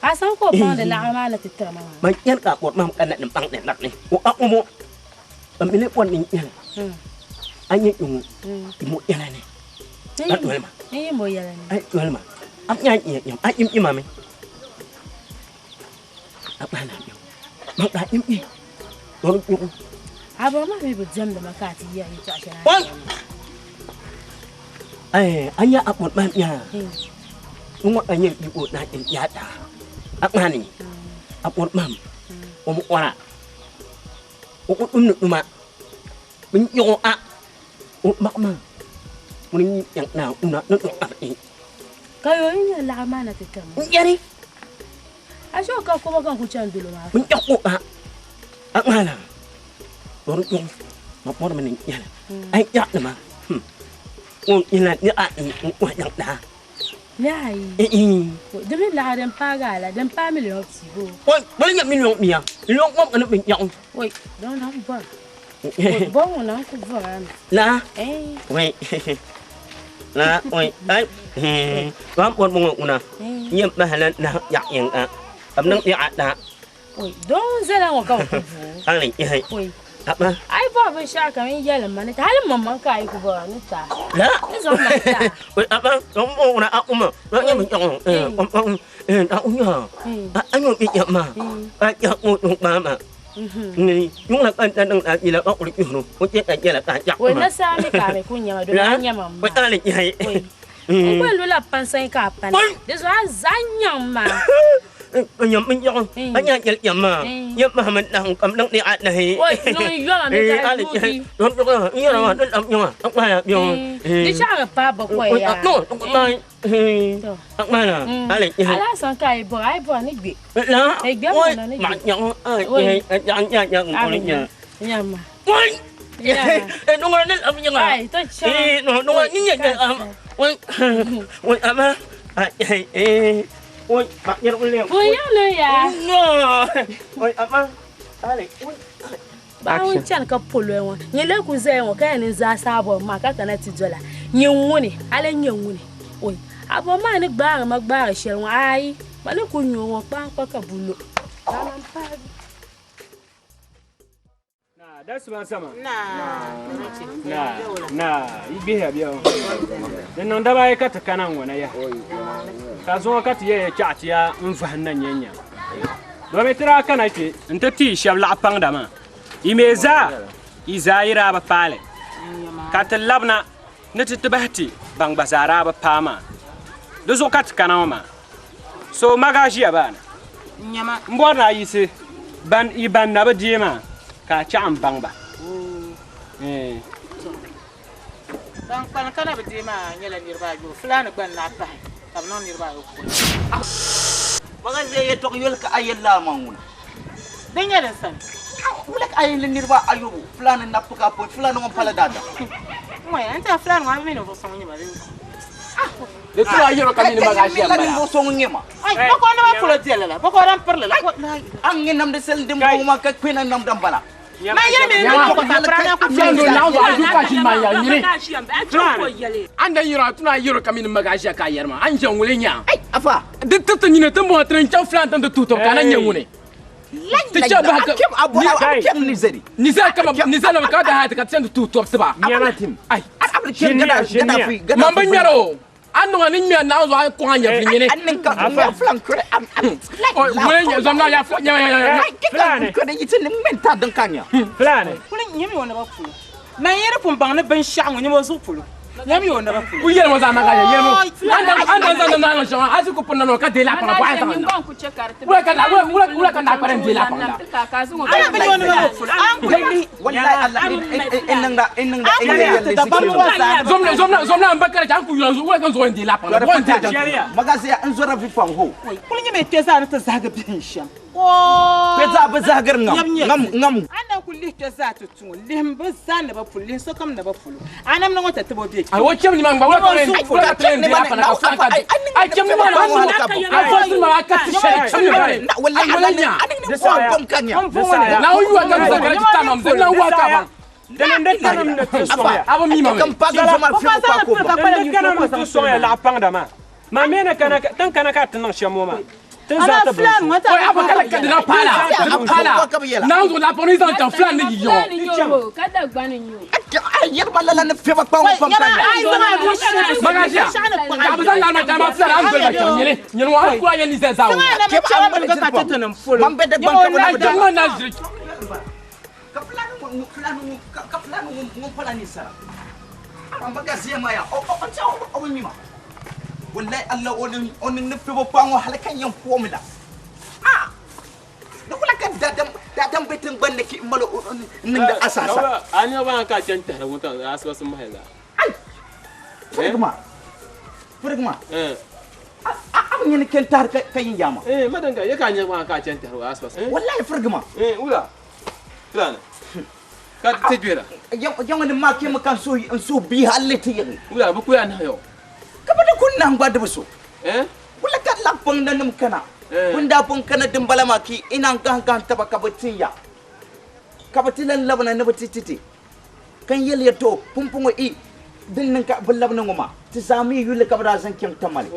a saŋ ka o baŋdi laɣiri maa ni ti tiri ma maa man yɛri ka a bɔri maham ka na ni baŋdi laɣiri o a o mo ban mi ni bɔri ni n yɛla a nyɛ ŋɔ mo yɛla ni a doli ma n yi mo yɛla ni a doli ma a nya nya a im ima mi a kpahi na biɛŋ man ka im im doli yuɣu a bɔri maa mi bi diɛmdi ma ka a ti yɛri yɛltɔɣa shɛli a a nya a bɔri maa nya n ŋɔ ka nyɛ bi o na im ya ta a kpahi ni a bɔri maa o bi ɔra o ku tumdi tuma bin yuɣu a o baɣa maa ŋuni n nyɛ naa una ni dɔɣi Ka yo n nyɛ laɣa maa na ti tiri ma. N yɛri. A shee ka koba ka n ku chani dolo maa. N kpɛɣu a a ŋmaala dɔri yuɣu ma bɔri mi ni n nyɛla a yi kpɛɣu nima ŋun nyɛla ni a n kɔhi nyaŋ daa. Ni a yi. Di mi laɣa din paagi a la din paai miliɔn pia boo. Oi boli nyɛ miliɔn pia miliɔn kɔbiga ni binkpɛɣu. Oi dɔŋ na n bɔri. Bɔŋ ŋɔ na n ku bɔri a mi. La oi la oi ai ban bɔri ŋɔ ŋuna nyɛ bahala na yaɣ yinga ka bi niŋ yaɣ ata. Oi dɔŋ zala ŋɔ ka bi ku boo. Hali ihi. Oi Apa? A yi bɔri binshɛɣu kam n yɛli ma ni ti hali maŋmaŋ ka a yi ku bɔra ni ti a. La. Ni zaŋ ma ti a. Oi apa? Dɔŋ bɔŋ ŋuna a kuma. La nyɛ binkpɛɣu. A unya. A nyɛ binkpɛɣu maa. A nyɛ ŋun kpaa maa. Ni yuŋ la ka n niŋ a yila ka kuli kpihiro o chɛ ka nyɛla ka a chaɣ Oi na saa mi ka a mi ku nyama domi a nyama m maa. Oi ali nyahi. Oi n gba lula pansayi ka a pani di zuɣu a zaa nyaŋ ma. N nyam n yaɣu a nya yɛli yɛm maa yɛm maa mi nahi kam niŋ ni a nahi. Oi niŋ yɔma mi ka a yuugi. N yɛra maa din lam nyaŋa a kpaaya biɛŋ. Di chaɣ mi paai bakɔi yaa. No kpaai a kpaaya ali nyahi. Alasan ka a yi bɔra a yi bɔra ni gbe. La E gbe oi ma na ni ma gbe. nyaŋ a a nyaŋ nyaŋ nyaŋ n kuli nya. Nyama. Oi nunga ni lam nyaŋa. Ai to chaŋ. No nunga ni nya nya oi oi ama ai oi ma nyɛri uli. Pun yaŋ ni yaa. No oi ama ali oi. Paɣa ŋun chani ka po loli ŋɔ, nyin lee ku zaya ŋɔ ka yɛn ni n-zaa sa a bɔbu maa ka kana ti dola. Nyin ŋuni? A lee nyɛ ŋuni? Oi! A bɔbu maa ni gbaari ma gbaari shɛli ŋɔ, aai! Ma ni ku nyu o ŋɔ kpaankpa ka bu lo. Dama m paagi. Naa, dasiba sama. Naa, naa, yi gbihiya bɛ o. Di niŋ daba ayi ka ti kana ŋ-ŋɔ na yaha. Ka zuŋɔ ka ti yɛya chaɣ ti ya n-vahi na nya nya. Domi ti daa kana kpe nti ti yi shɛba laɣ paŋda maa, yi mi zaa, yi zaa yi daa bi paai li. Ka ti labina Ni ti ti bahi ti ban gba zaa daa bi paai maa. Di zuɣu ka ti kana ŋɔ maa. So maga ʒiya baa ni. M bɔri ni a yiɣisi ban yi ban na bi deei maa ka a chaɣ m baŋ ba. Ban kpalim ka na bi deei maa nyɛla niriba ayobu. Fulaani gba n-naɣi pahi ka bɛ niŋ niriba ayopɔin. Maga ʒiya yɛtɔɣ yoli ka a yɛli lala maa ŋuna. Din nyɛ din sani. Wula ka a yɛli ni niriba ayobu Fulaani nabi ka pɔi Fulaani ŋɔ pala daadam? N ŋɔya, n tɛha Fulaani ŋɔ a bi mi ninvuɣ so ŋun nyɛ ma bee? Di tuma yɛro ka mini maga ʒiya m-bala. Ninvuɣ so ŋun nyɛ ma. Ai, bɔkɔ naba polo dɛli la, bɔkɔ din pirili la. A ni nyɛ namdi sali din bɔŋɔ maa ka kpe na namda m-bala. An dan yɛrɔ a tuna yɛrɔ ka mini maga ʒiya ka a yɛri maa an ʒɛ ŋuli nya di ti ti nyini ti ni bɔŋɔ ti ni chaŋ filan ti ni ti tuhi tɔbu ka a na nyɛ ŋuni ti chɛ bahi ka ni zali kama ni zali ka daa ka ti chaŋ ti tuhi tɔbu siba ai man bi ŋmɛri o A niŋ a ni ŋmɛ naɣ zuɣu a kɔŋ a nyɛvili nyini. Man yi di pun baŋ ni binshɛɣu ŋɔ nyɛma o zuɣu polo, nyami o naba polo. Ku yɛli ŋɔ zaa maa ka yɛli ŋɔ. A ni zaŋ naɣ niŋ shɛm a ti ku pun na noo ka deei laɣ paŋa bɔɣa zaŋ na. Wula ka naɣ kparim deei laɣ paŋa la. A na bi nyɛ o naba ŋɔ polo, a ni kuli Zomla n ba kara an ku yura wula ka zuɣu n deei laɣ paŋa la bɔɣa n deei la. Magazia n zɔra vi pam ho. Kuli nyɛ mi kpe zaa ni ti zahigi bihi shɛm. Kpe zaa bi zahigiri ŋam ŋam ŋam. A na kuli lihi kpe zaa ti tuŋo lihim bi zaa naba polo lihim sokam naba polo a namda ŋɔ ti tibo be kpe. A o chɛm nimaani gba wula ka wula ka ti yɛn deei laɣ paŋa ka fulaŋ ka a chɛm nimaani a fɔsi maa a ka ti shɛli chɛm nimaani a wula nya na o yuwa ka zagara ti tamam zan na wa ka ban a bi mi ma mi Din ti sɔŋya laɣ paŋda maa maa mi ni kana tin kana ka ti niŋ shɛm ŋɔ maa tin zaa ti bin Oi a kala ka dina paala dina paala naanzu la pɔni zaŋ chaŋ filan ni yi yɔŋɔ Ka Dagbani n-nyɛ o. Yɛliba lala ni fɛba kpaŋ pam ka Magasia ka bi zaŋ lana chaŋ maa filan an doli ba chaŋ nyini nyini ŋɔ an kura yɛn ni zali zaa ŋɔ Man bɛ Dagbaŋ ka bi na bi chaŋ maa na ʒiri Ka fulani ŋun pala ninsala Magasia maa ya o o bi mi ma wallahi Allah o niŋ ni fɛba kpaŋ ŋɔ hali ka n yɛn pomi la ah di wula ka daadam daadam bɛ tingbani ni ki m mali o niŋdi asaasa A nya ba ka chani tahiri ŋun taŋ asiba si mahi la. Ai firigima firigima a a bi nya ni kɛn tahiri ka yin yaama Eh, madanga ya ka nya ba ka chani tahiri asiba si. wallahi firigima Eh, wula. Fulani. Ka ti gbera. Yaŋ ni maa kemi ka n suhu bii halli ti yiɣi. Wula bi kuya nahi yo. Ka bi di ku nahi gba di bi so. Eh? Wula ka laɣ nim kana. Bun daa pun kana dimbala maa ki ina n gahi gahi taba ka bi tin ya. Ka bi ti lan labina ni bi ti ti ti. Ka n yɛli ya to pumpɔŋɔ i din niŋ ka bi labina ŋɔ maa ti zaa mi yuli ka bi daa zaŋ chaŋ Tamale.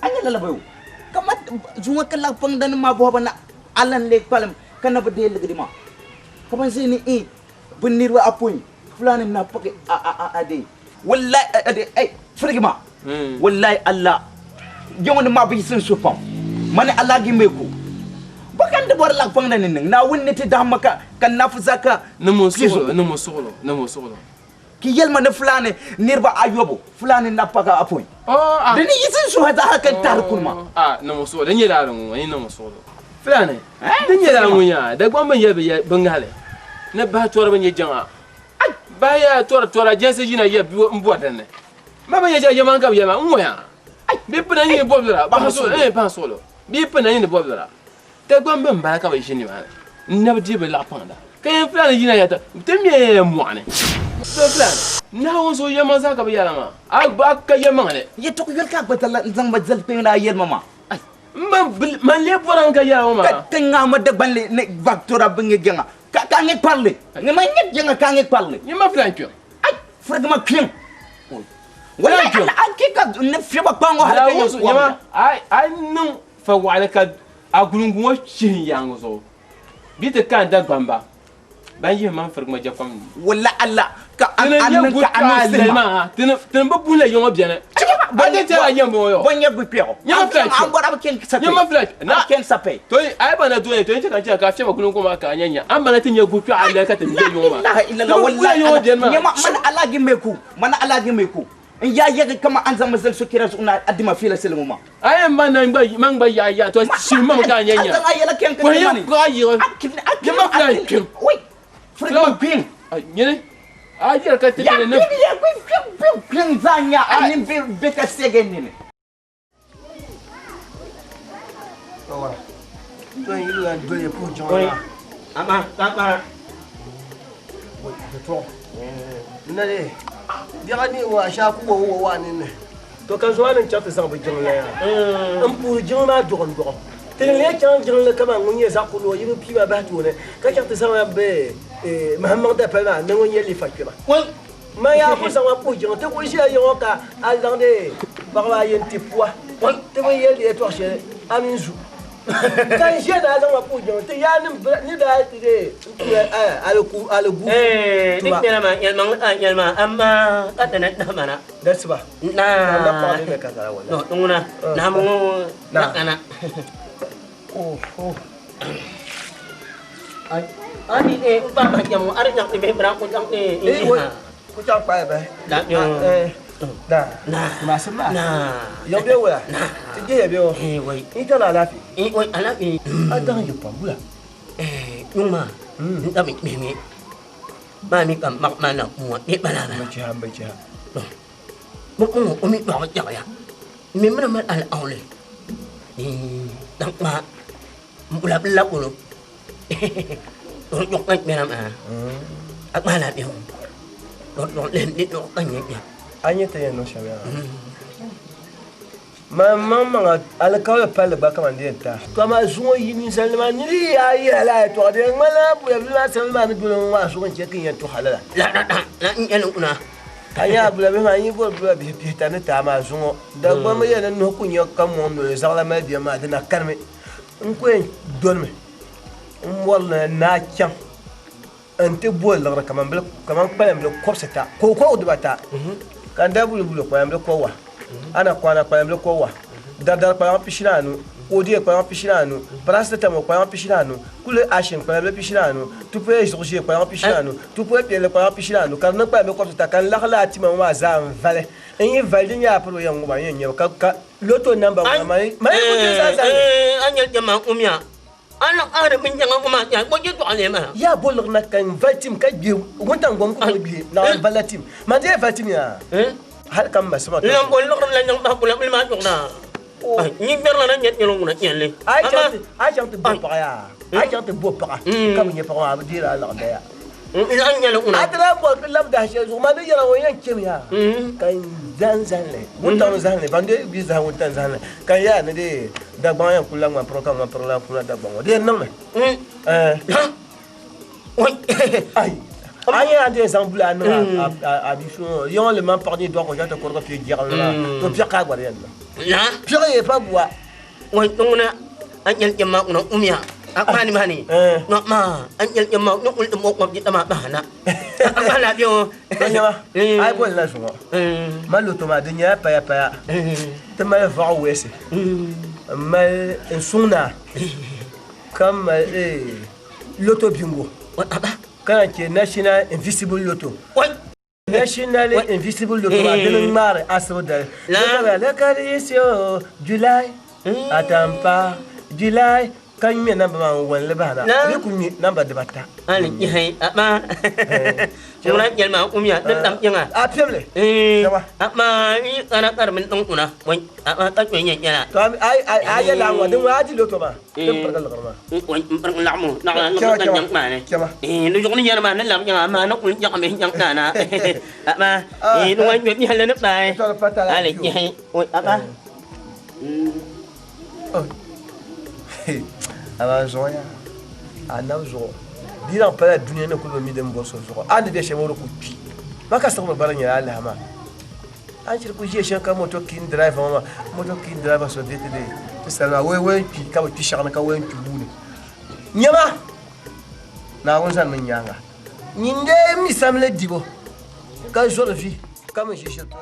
A nya lala bɛ o? Ka ma zuŋɔ ka laɣ nim maa bɔhi ba na a lan lee kpalim ka na bi deei ligidi maa. Ka ban ʒe ni i bi niriba apɔin Fulani na pagi a a a a deei. Wallahi a a ai firigi ma. Wallahi Allah yaŋɔ ni maa bi yiɣisi n suhu pam. Mani Allah gimbe ko. Ba ka n di bɔri laɣ paŋda ni niŋ Naawuni ni ti dahim ma ka ka n nafi zaka Ni mo suɣulo, ni mo suɣulo, ni mo suɣulo. Ki yɛli ma ni Fulani niriba ayɔbu Fulani na pagi apɔin. Di ni yiɣisi n suhu zaa ka n tahiri kuni maa. A ni mo suɣulo, di nyɛla a ŋɔ, ni mo suɣulo. Fulani, di nyɛla ŋun yaa, Dagbaŋ bɛn yɛli bɛ ŋahili ni bahi tɔri bɛ nyɛ jaŋa. Bahi yaa tɔri tɔra jɛnsi yina ya bɛ n bɔri dinni. Ma bɛ nyɛ jaŋa yɛmaŋ ka bɛ yɛli ma n ŋɔ yaa. Bɛ pina nyini bɔbira, bahi suɣulo, bahi suɣulo. Bɛ pina nyini bɔbira. Dagbaŋ bɛn bala ka bɛ ʒi nimaani n-na bi deei bɛ laɣ paŋda, ka yɛn Fulani yina ya ti me ya mɔɣu ni. Bɛ Fulani, Naawuni so yɛlimaŋ zaa ka bɛ yɛra maa, a gba ka yɛlimaŋli. Yɛtɔɣ yoli ka a gba ti lan zaŋ ba zali kpe ni a yɛli ma maa. M man lee bɔra n ka yɛra ŋɔ maa. Ka ti ŋahi ma Dagbanli ni Victoria bɛ ŋɛ jɛŋa ka a ŋɛ kparili. Ŋɛ ma ŋɛ jɛŋa ka a ŋɛ kparili. Nyɛ ma Fulani kpiɔŋ. Ai, furigi ma kpiɔŋ. Wallahi Allah a ke ka n ni fiɛba kpaŋ ŋɔ hali ka yɛn kɔm ya. A niŋ fa waɣili ka a gulungu ŋɔ chihi n yaaŋa zuɣu bɛ ti ka n Dagbamba ban yihi man firigi ma jɛkɔm ni. Wallahi Allah ka a niŋ ka a niŋ sihima. Tini bi buhila yiŋɔ beni. A ti tɛra yɛm bɔŋɔ yɔ. Bon nyɛ gukpɛɣu. Nyɛma fila An bɔra bi ken sape. Nyɛma fila Na ken sape. To a ye bana dɔɔni to n cɛ ka n cɛ ka fiyɛ ma kulon ko ma k'a ɲɛ ɲɛ an bana ti ɲɛ gukpɛɣu a lɛ ka tɛmɛ bɛ ɲɔgɔn ma. Ilaha illallah wallahi. Nyɛma ɲɔgɔn jɛn ma. Nyɛma man ala gi meku. Man ala gi meku. N ya yɛgi kama an zama zal sokira zuɣu adima fila silimu ma. A ye man na man gba ya ya to si ma ka ɲɛ ɲɛ. An zan a yɛlɛ ken Ko ye ko a yɛrɛ. Nyɛma fila kpem. Wai. Fila kpem. Nyini. A yɛrɛ ka Ya tɛmɛ ne. ya kpem kpem zanya ani be be ka sege nini. To yi lu do ye pu jɔn la. Ama ama. To. Na le. Biɛɣu ni wa sha ku wo wo wa ni ne. To ka zuwa ni chaŋ ti zaŋ bi jiŋli ya. N puuri jiŋli maa dɔgɔm dɔgɔm. Ti ni lee chaŋ jiŋli kaman ŋun nyɛ zaɣ kurili o yi bi pii ma bahi tooni ka chaŋ ti zaŋ ya be Mahammaŋ dapali maa ni ŋun nyɛ lifa kpɛma. Ma yaa ku zaŋ ma puhi jiŋli ti ku ʒiya yiŋɔ ka a zaŋdi paɣaba ayi n-ti pua ti bi yɛli di yɛltɔɣ shɛli a mini zu. Ka n ʒiya ni a zaŋ ma puhi jiŋli ti yaa ni daa ti dee n-tuhi aligu Eh, tuma. ni yɛlima yɛlimaŋli a yɛlima amma ka dana dahama na. Dasiba. Na. Na paɣa ni bɛ ka zara wala. No, ŋuna na mu na kana. Oh, oh. Ai, ani eh ba ma yamu ari yang ni bra ko yang ni. Eh, wai. Ku chaŋ kpaaya bahi. Da yo. Eh, da. Na. Masu ma. Na. Yau be wala. Ti je ya be wo. Eh, wai. Ni tana lafi. Eh, wai alafi. A dan yi pambula. Eh, yung ma. Nda mi mi mi. Ma mi kam mak ma na mu ni ba la. Ba ci ha ba ci ha. Mo ko o mi ba ya ya. Mi mana ma al aule. Eh, dang ma. Mula bla ko lo. Dong dong kan me na ma. Ak ma la bi. Dong dong len ni dong kan ya. An yi ta yin no shari'a. Ma ma ma nga alkawla palli gba kaman di yɛn ta. To amaa zuŋɔ yi ninsalinima niri yaa yi ala yɛltɔɣa di ŋmanila bulabil maa sani maa ni doli ŋɔ maa zuɣu n-chɛ ka n yɛn tɔha lala. La la la n yɛli ŋuna. Ka nya bulabil maa n yi boli bulabihi pihita ni taa maa zuŋɔ Dagbamba yɛli ni nuhi ku nya ka mɔŋ noli zaɣila mali bia maa di na kanimi n ku yɛn dolimi n bɔri ni naa chaŋ n ti boli liɣiri kaman kpalambil kɔbisita kookɔgu dibata ka n daa buli buli kpalambil kɔwa ana kwana kpalambil kɔwa daridari kpalaŋ pishi ni anu odiye kpalaŋ pishi ni anu paracetamol kpalaŋ pishi ni anu kuli ashin kpalambil pishi ni anu tupuya zuɣu ʒee kpalaŋ pishi ni anu tupuya piɛlli kpalaŋ pishi ni anu ka di niŋ kpalambil kɔbisita ka n laɣi laa tima ŋɔ maa zaa n vali n yi vali di nyɛla piri o yɛn ŋuba n yɛn nyɛba ka loto namba ŋɔ ma yi ku ti zaa zaa Eh, an yɛli jama umya. An ari min janga kuma ya ko je to ale ma. Ya bo liɣi na ka n vali tim ka gbe wuntaŋ gom ku gbe na n vali la tim man di yɛn vali tim yaa hali ka n ma sima Lan bo liɣiri la nyang ba kula ma jong na. Ni ber la na nyet nyelo nguna nyelle. Ai chaŋ ti bo paɣa yaa ai chaŋ ti bo paɣa ka bi nyɛ paɣa maa bi deeri a liɣi daya. An nyɛli ŋuna. A ti lahi bɔri ti labi dahi shɛli zuɣu maa di yɛla o yɛn chɛmi yaa ka n zahim zahimli wuntaŋ zahimli ban de bi zahim wuntaŋ zahimli ka n yaa ni de Dagbaŋ yɛn kuli la ŋmani piri ka ŋmani piri la kuna Dagbaŋ ŋɔ di yɛn niŋmi. Ai a nyɛ a di yɛn zaŋ bula a niŋ a bi su ŋɔ yiŋɔ li man paɣa ni dɔɣi ka o chaŋ ti kurigi pie jɛɣili maa to piɛɣu ka a gba di yɛn niŋ. Piɛɣu yɛ pa bua. Wai ŋuna an yɛli jama ŋuna umya. Akpani mani. No ma an yɛli jama no ul mo ko jita ma bahana. Akpana bio. Nyɛma a yi boli la zuŋɔ ma loto maa di nyɛla paya paya ti mali vaɣu weesi n mali n suŋ naa ka mali loto bingo ka na chɛ national invisible loto. National invisible loto maa dini ŋmaari asibi dali. Lɛkari o July atampa July ka ŋmɛ namba maa n wani li bahana di ku ŋmɛ namba dibata. Ali nyihi ama ŋuna yɛli maa umya din tam yiŋa. A piɛmli. Ama yi kana ka di min niŋ ŋuna wai ama ka kpɛ nyɛ nyɛla. To a yɛla ŋɔ din ŋɔ a di loto maa din pirigi liɣiri maa. Wai n pirigi laɣimu laɣimu na nyaŋ maa ni. Di zuɣu ni yɛri maa ni labi yiŋa ama ni kuli nyaɣami nyaŋ naana ama di ŋɔ ŋmɛ nyɛhili ni kpaai. Ali nyihi wai ama. Amaa zuɣu yaa a nam zuɣu di zaŋ pala dunia ni kuli bi mi din bɔri so zuɣu a ni bɛ shɛm o di ku kpi ma ka siɣimi bari nyɛla alaha maa a ni chiri ku ʒiya shɛm ka moto kin driver ŋɔ maa moto kin driver so bɛ ti de ti sali maa wai kpi ka bi kpi shɛɣu ni ka wai kpi wuuni nyɛma Naawuni zani mi nyaanga nyin dee mi samli dibu ka zɔri vi ka mi ʒi shɛli.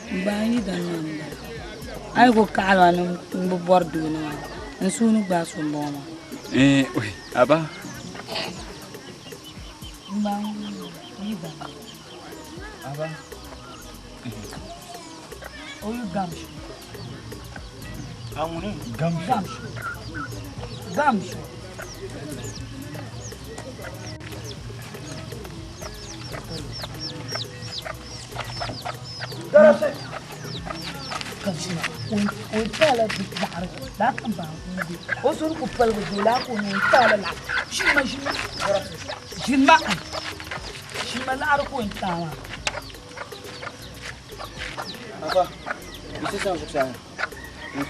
N ba n yi dani maa n bala a yi ku kaɣali ma ni n bi bori doo ni maa n suhu ni gbaai so n boŋo maa. Eh, oi, aba. N ba n yi dani. Aba. O yi gamshi. A ŋuni? Gamshi. Gamshi. Garasi. Gamshi o taala bi laɣari laa kan baa n o sori ku paligi doo laa ka o ni o taala la ʒinma ʒinma ʒinma ʒinma laɣari ka o ni taa maa. Afa, n sisan zuɣusaa n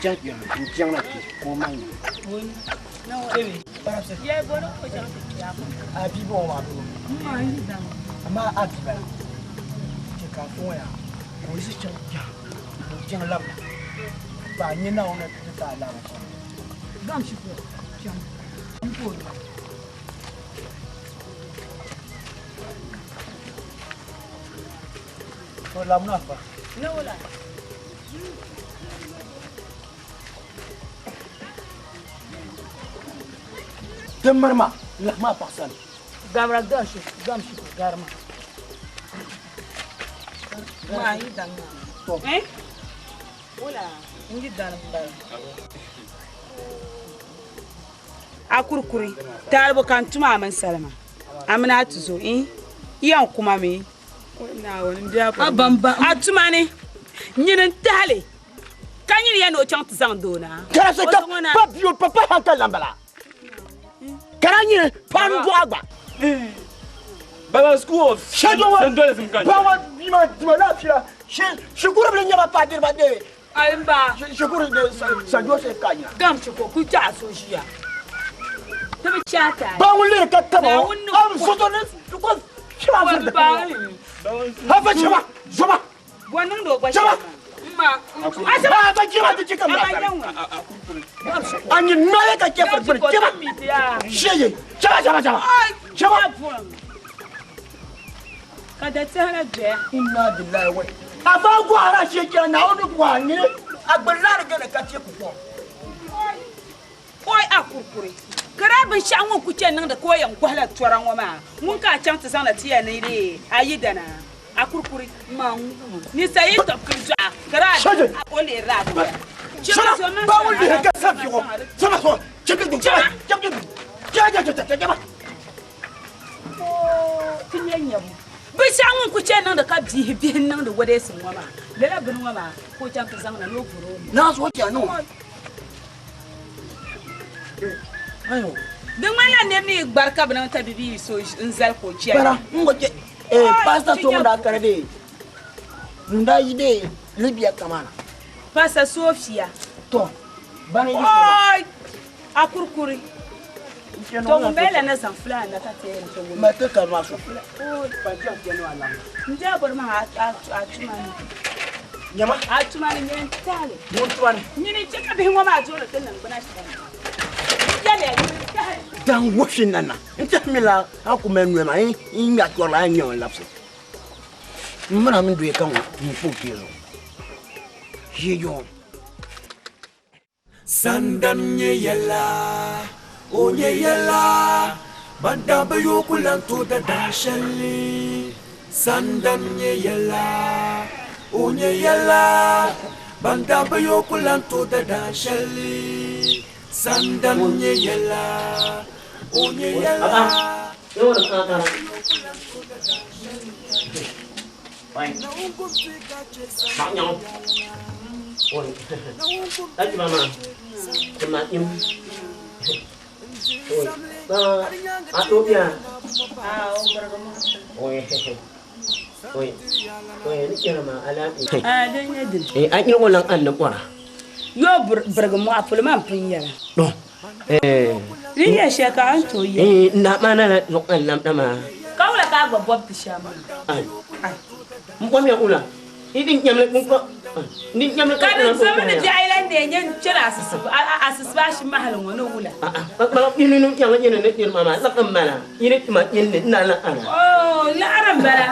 chaŋ kpɛŋ n chaŋ na kpɛ ka o maŋ a bia bɔŋɔ maa doo amaa a bia bala chɛ ka a fo ŋɔ yaa ka o yiɣisi chaŋ kpɛŋ ka o chaŋ labina pa a nya Naawuni ni ti a alahibachi. Gamshi ko chaŋ n ka o ni. To labina afa. Ne wala. Ti mirima lahi maa paɣa sani. Gabra gamshi gamshi ko garima. Maa yi dan maa. To. Eh? Wala n yi dan n bala. A kurikuri taalibu ka n tuma a mini salima a mini a tuzo eh yɛn kuma mi a tuma ni nyini n tahali ka nyini yɛn ni o chaŋ ti zaŋ doo na Karasi ka pa biyo pa pa hankali lan bala. Kara nyini pa n dɔɣi gba. Baba school of Shɛjɔŋɔ Sandolisim kan. Bawa bima dima lafiya. Shikuru bili nyɛba pa diriba de. Alimba. Shikuru de San Joseph ka nyina. Gamshi ko ku chaɣa so ʒiya. Ti bi chaɣa taali. Ba ŋun lihiri ka taba o. Am soto ni ko shɛba firi da. Hafa shɛba zɔba. Bɔ niŋdi o gba Shɛba. Ma. Hafa shɛba ti chɛ ka mira sari. A nyini nɔya ka chɛ firi gbuni shɛba. Shɛye shɛba shɛba shɛba. Shɛba. Ka da tɛhina doya. Inna lillahi wa afa gɔhira shɛ chɛna Naawuni gɔha nyini a gbuni laari gana ka teeku kom. Oi a kurikuri ka daa binshaɣu ŋun ku chɛ niŋdi ka o yɛn gɔhila tɔra ŋɔ maa ŋun ka a chaŋ ti zaŋna ti ya ni di a yidana a kurikuri ninsa yi tɔbu kuli dɔɣa ka daa o lihirila a doya. Shɛba ba ŋun lihi ka sa fiɣu shɛba so chɛbi dun chɛba chɛbi dun chɛba chɛba chɛba chɛba. Ti nyɛ nyabu binshaɣu ŋun ku chɛ niŋdi ka bihi bihi niŋdi wadeesi ŋɔ maa lala bini ŋɔ maa ka o chaŋ ti zaŋna ni o vuri o Naa zuɣu chɛ niŋ. Di ŋmanila nir ni yi gbari ka bɛ niŋ tabibi so n-zali ka o chɛ. Bara n gba chɛ eh pastor so ŋun daa kani dee ŋun daa yi dee Libya kamana. Pastor Sophia. To bani yi so. Oi a kurikuri. To ŋun bala la na zaŋ fulani na ka ti yɛn ti wum. Ma ti ka ma so. N deei bɔri maa a tuma ni. Nyama. A tuma ni nyini taali. Ŋun tuma ni. Nyini chɛ ka bihi ŋɔ maa duɣiri ti niŋgbuna shɛli. Yɛliya nyini taali. Dan wɔshi nana n tɛhi mi la a ku mali noli maa n ŋmɛ a tɔri la a ŋmɛ n labisi n mina mini doya ka ŋɔ n kpa o kpee zuɣu ʒiɛyɔŋ. Sandan nyɛ yɛla, o nyɛ yɛla, ban daa bi yooi ku lan tooi da daa shɛli. Sandan nyɛ yɛla, o nyɛ yɛla, ban daa bi yooi ku lan tooi da daa shɛli. Sandan nyɛ yɛla, o nyɛ yɛla. Ôi, đấy chị bà mà, chị mà im. Ôi, ba, à tốt nha. Ôi, ôi, ôi, nó kia là mà ala. A dan yadin. Eh, an yi wannan an na kwara. Yo birigi mɔɣu polo maa m-pun yɛla. Di yɛ shɛli ka a ni tooi yɛli. N daa maana la zuɣu ka n namda maa. Ka wula ka a gba bɔbi ti shɛm maa? N bɔmiya wula? Yi di nyamli n kpa n di nyamli ka di zami ni biɛɣu yi lahi neei nyɛ n-chani asisibashi mahali ŋɔ ni wula? Kpakpala yini ni nyɛŋ yini ni niriba maa laɣim m bala yi ni tima yini ni n daa lahi ana. Oo laɣiri m-bala.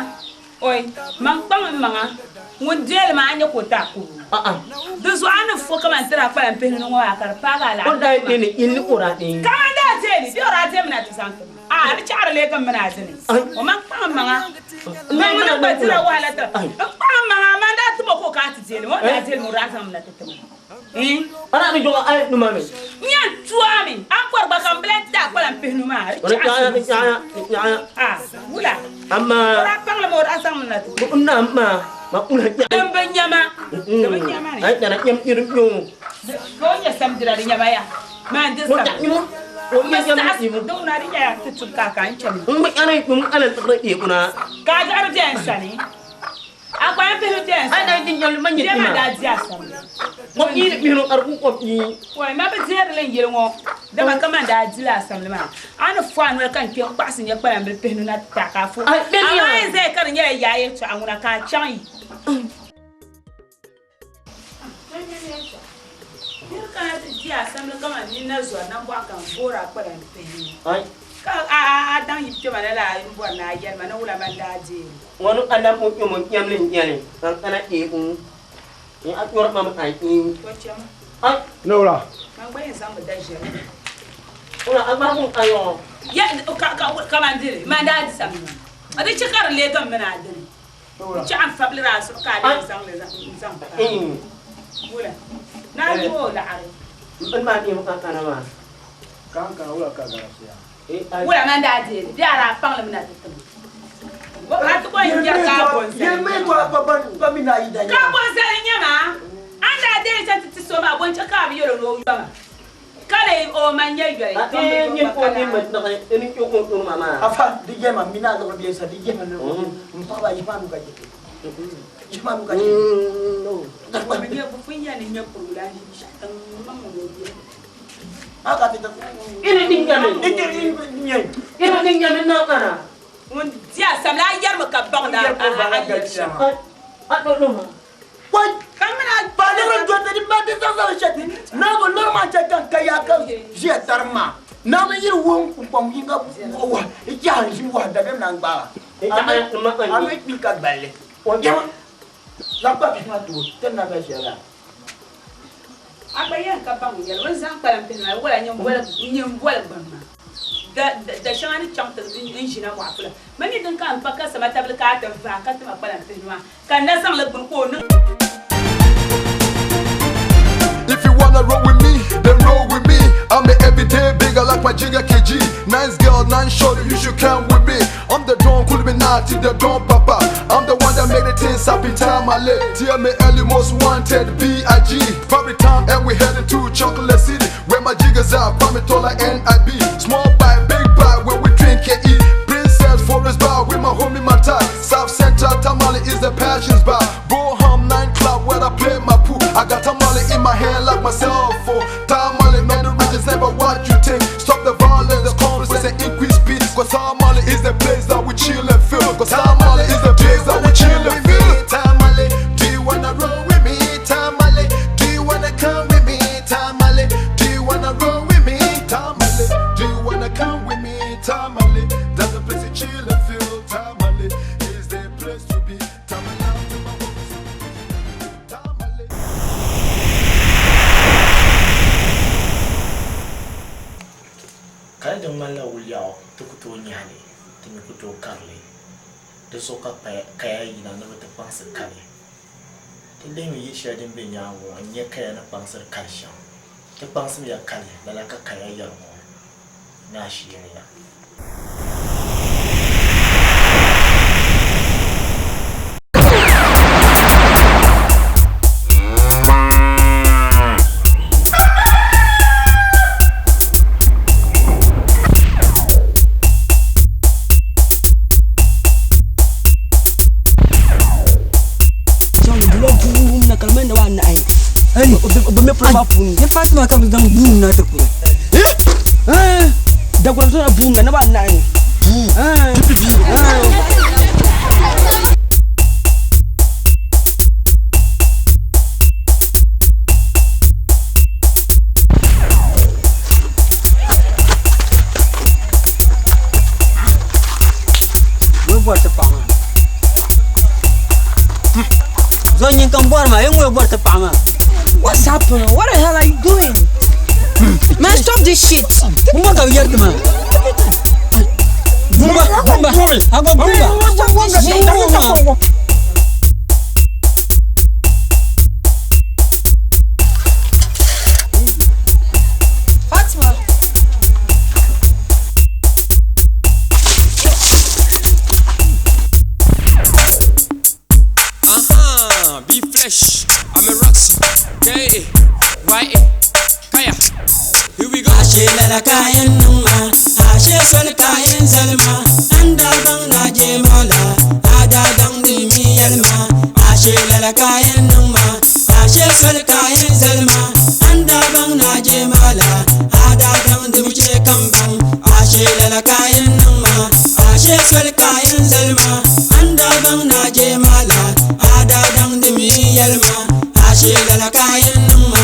Oi, man kpaŋ m maŋa, ŋun deeli maa a nya ka o ti a kubu. Di zuɣu a ni fo kaman ti daa kpalim pihinu ni ŋɔ maa ka di paagi a laɣim. O daa deeli yini ni o daa deei. Kaman daa deeli, bee o daa deemi na ti zaŋ ti ma? Aa, di chaɣiri lee ka m mini a dini. O man kpaŋ m maŋa. Man ŋuni gba dira wahala tira. N kpaŋ m maŋa, man daa tim o ka o ka a ti deeli ma, o ni daa deeli ma o daa zaŋ mi na ti ti ma. A daa bi dɔɣi a yi numa mi. N yɛn tu a mi, a ni kɔri gba ka m bi lahi ti a kpalim pihinu maa, di chaɣisi mi. A, wula? Amaa. O daa paŋ li mi, o daa zaŋ mi na ti ti. N naam maa, ma kula nyaɣi. Din bi nya ma, di bi nya ma ni. A yi kana nyam iri nyoo. Ka o nya samdira di nya ma ya, maa n di sam. O nyaɣi mo, o nya nyam iri. Di ŋuna di nyɛla ti tubi ka a ka n chani. M bi nyani ŋun ana tiɣiri teeku na. Ka a daɣiri bɛ n sani. A kpalim pihinu bɛ n sani. A daa di nyam li ma nyɛ Bɛ maa tima. daa di a sani. Kom yi ni pihinu ka di ku kom yi. Oi, ma bi deeri li n yili ŋɔ, dama kaman daa dila a samli maa, a ni fo a noli ka n kpe n-kpaɣisi nyɛ kpalambil pihinu na ti ti a ka a fo. Ai, bɛ ni Amaa yaa. yi zaya ka di nyɛla yaa yɛltɔɣa ŋuna ka a chaŋ yi. Nir kana ti di a samli kaman nini na zɔri nambɔɣu ka n voori a kpalambil pihinu. Ai. Ka a daŋ yi kpɛma na la m-bɔri ni a yɛli ma ni wula man daa deeri. Ŋɔ ni a nam o kpɛmo nyamli n-nyɛli ka n kana teeku ni a kpɔri ma mi a yi. To chɛma. Ai. Ni wula? Man gba yɛn zaŋmi da ʒiɛm. Wula a gbahi ŋun ayɔɔ. Ya, ka, ka, ka man diri, man daa di samli maa. A di chɛ ka di leegi m mini a dini. Di chɛ a ni fabilir a zuɣu ka a lee zaŋ li n-zaŋ paai. Wula? Ni a lu o laɣiri. M bini maa deemi ka kana maa. Ka n kana wula ka garasiya? Wula man daa deeli, bee a daa paŋ li mi na ti ti ma? A ti bɔn nyɛri ka a bɔn zali. Ka a bɔn zali n-nyɛ maa? A ni daa deeli chaŋ ti ti so maa, bɔ n-chɛ ka a bi yɛl o ni o yɔma? Ka lee o man nyɛ yoli, ka m bi gba ka laa. Afa, di yɛma mini a liɣiri bɛ sa, di yɛma ni m paɣaba yihi maa mi ka jɛ yihi maa mi ka jɛ. Bɛ nyɛ bɛ pun yɛli ni nyɛ kurigu lan ʒi binshɛɣu tiŋ maŋmaŋ o bia. Ŋun di a samli a yɛrimi ka baŋdi a yɛli shɛm. Ka mini a A gba yɛn ka baŋ yɛli o ni zaŋ kpalim pihi maa wala nyin boli gbani maa. Da shɛŋa ni chaŋ ti n ʒina mɔɣu pula. Ma mi din ka n kpa ka sama tabili ka a ti vaai ka ti ma kpalim pihi maa ka n na zaŋ li gbuni ka o niŋ. If you wanna roll with me, then roll with me. I'm the everyday bigger like my jigger KG. Nice girl, nice shorty, you should come with me. I'm the Don Kulminati, the Don Papa. I'm the one that made the things happen time I live. Tear me early, most wanted, B.I.G. Probably time, and we headed to Chocolate City. Where my jiggers are, Pamitola N.I.B. Small bite, big bite, where we drink and eat. Princess Forest Bar with my homie Matai. South Central Tamale is the passions bar. Boham 9 Club where I play my pool. I got tamale in my hand like my cell phone. Tamale, man, the riches never what you think. Stop the violence, the conflicts, and increase peace. Cause Tamale is the place that we chill and feel. Cause Tamale is the place that we chill and feel. Tamale, do you wanna roll with me? Tamale, do you wanna come with me? Tamale, do you wanna roll with me? Tamale, do you wanna come with me? Tamale, that's the place to chill and feel. Tamale is the place to be. Tamale, Tamale. Kali din ŋmanila wuliɛɣu ti ku tooi nyahi li, ti mi ku tooi kari li. Di zuɣu ka kaya yina ni bɛ ti kpaŋsi kali. Ti lihimi yil shɛli din be nyaaŋa ŋɔ n-nyɛ kaya ni kpaŋsiri kali shɛm. Ti kpaŋsimiya kali, lala ka kaya yɛri ŋɔ ni asheeni ya. mi polo maa puuni. Ni Fatima ka bi zaŋ buum na ti kuri. Dagbaŋ zaŋla buum na naba anahi. Buu? Ŋun bɔri ti paɣa maa. Zo nyin ka n bɔri maa, yi ŋun bɔri ti paɣa maa. What's happening? What the hell are you doing? Man, stop this shit. Bumba ka bi yɛri ti maa. Bumba, bumba, a gba bumba. Stop this shit. Bumba. Fatima. Uh-huh, be fresh. I'm a Roxy. K Y A Kaya. Here we go. Ashe lala kayan niŋ ma, ashe soli kayan zali ma, an daa baŋ na je ma la, a daa daŋ di mi yɛli ma. Ashe lala kayan niŋ ma, ashe soli kayan zali ma, an daa baŋ na je ma la, a daa daŋ di mi che kam baŋ. Ashe lala kayan niŋ ma, ashe soli kayan zali ma, an daa baŋ na je ma la, a daa daŋ di mi yɛli ma. Ashe lala kayan niŋ ma,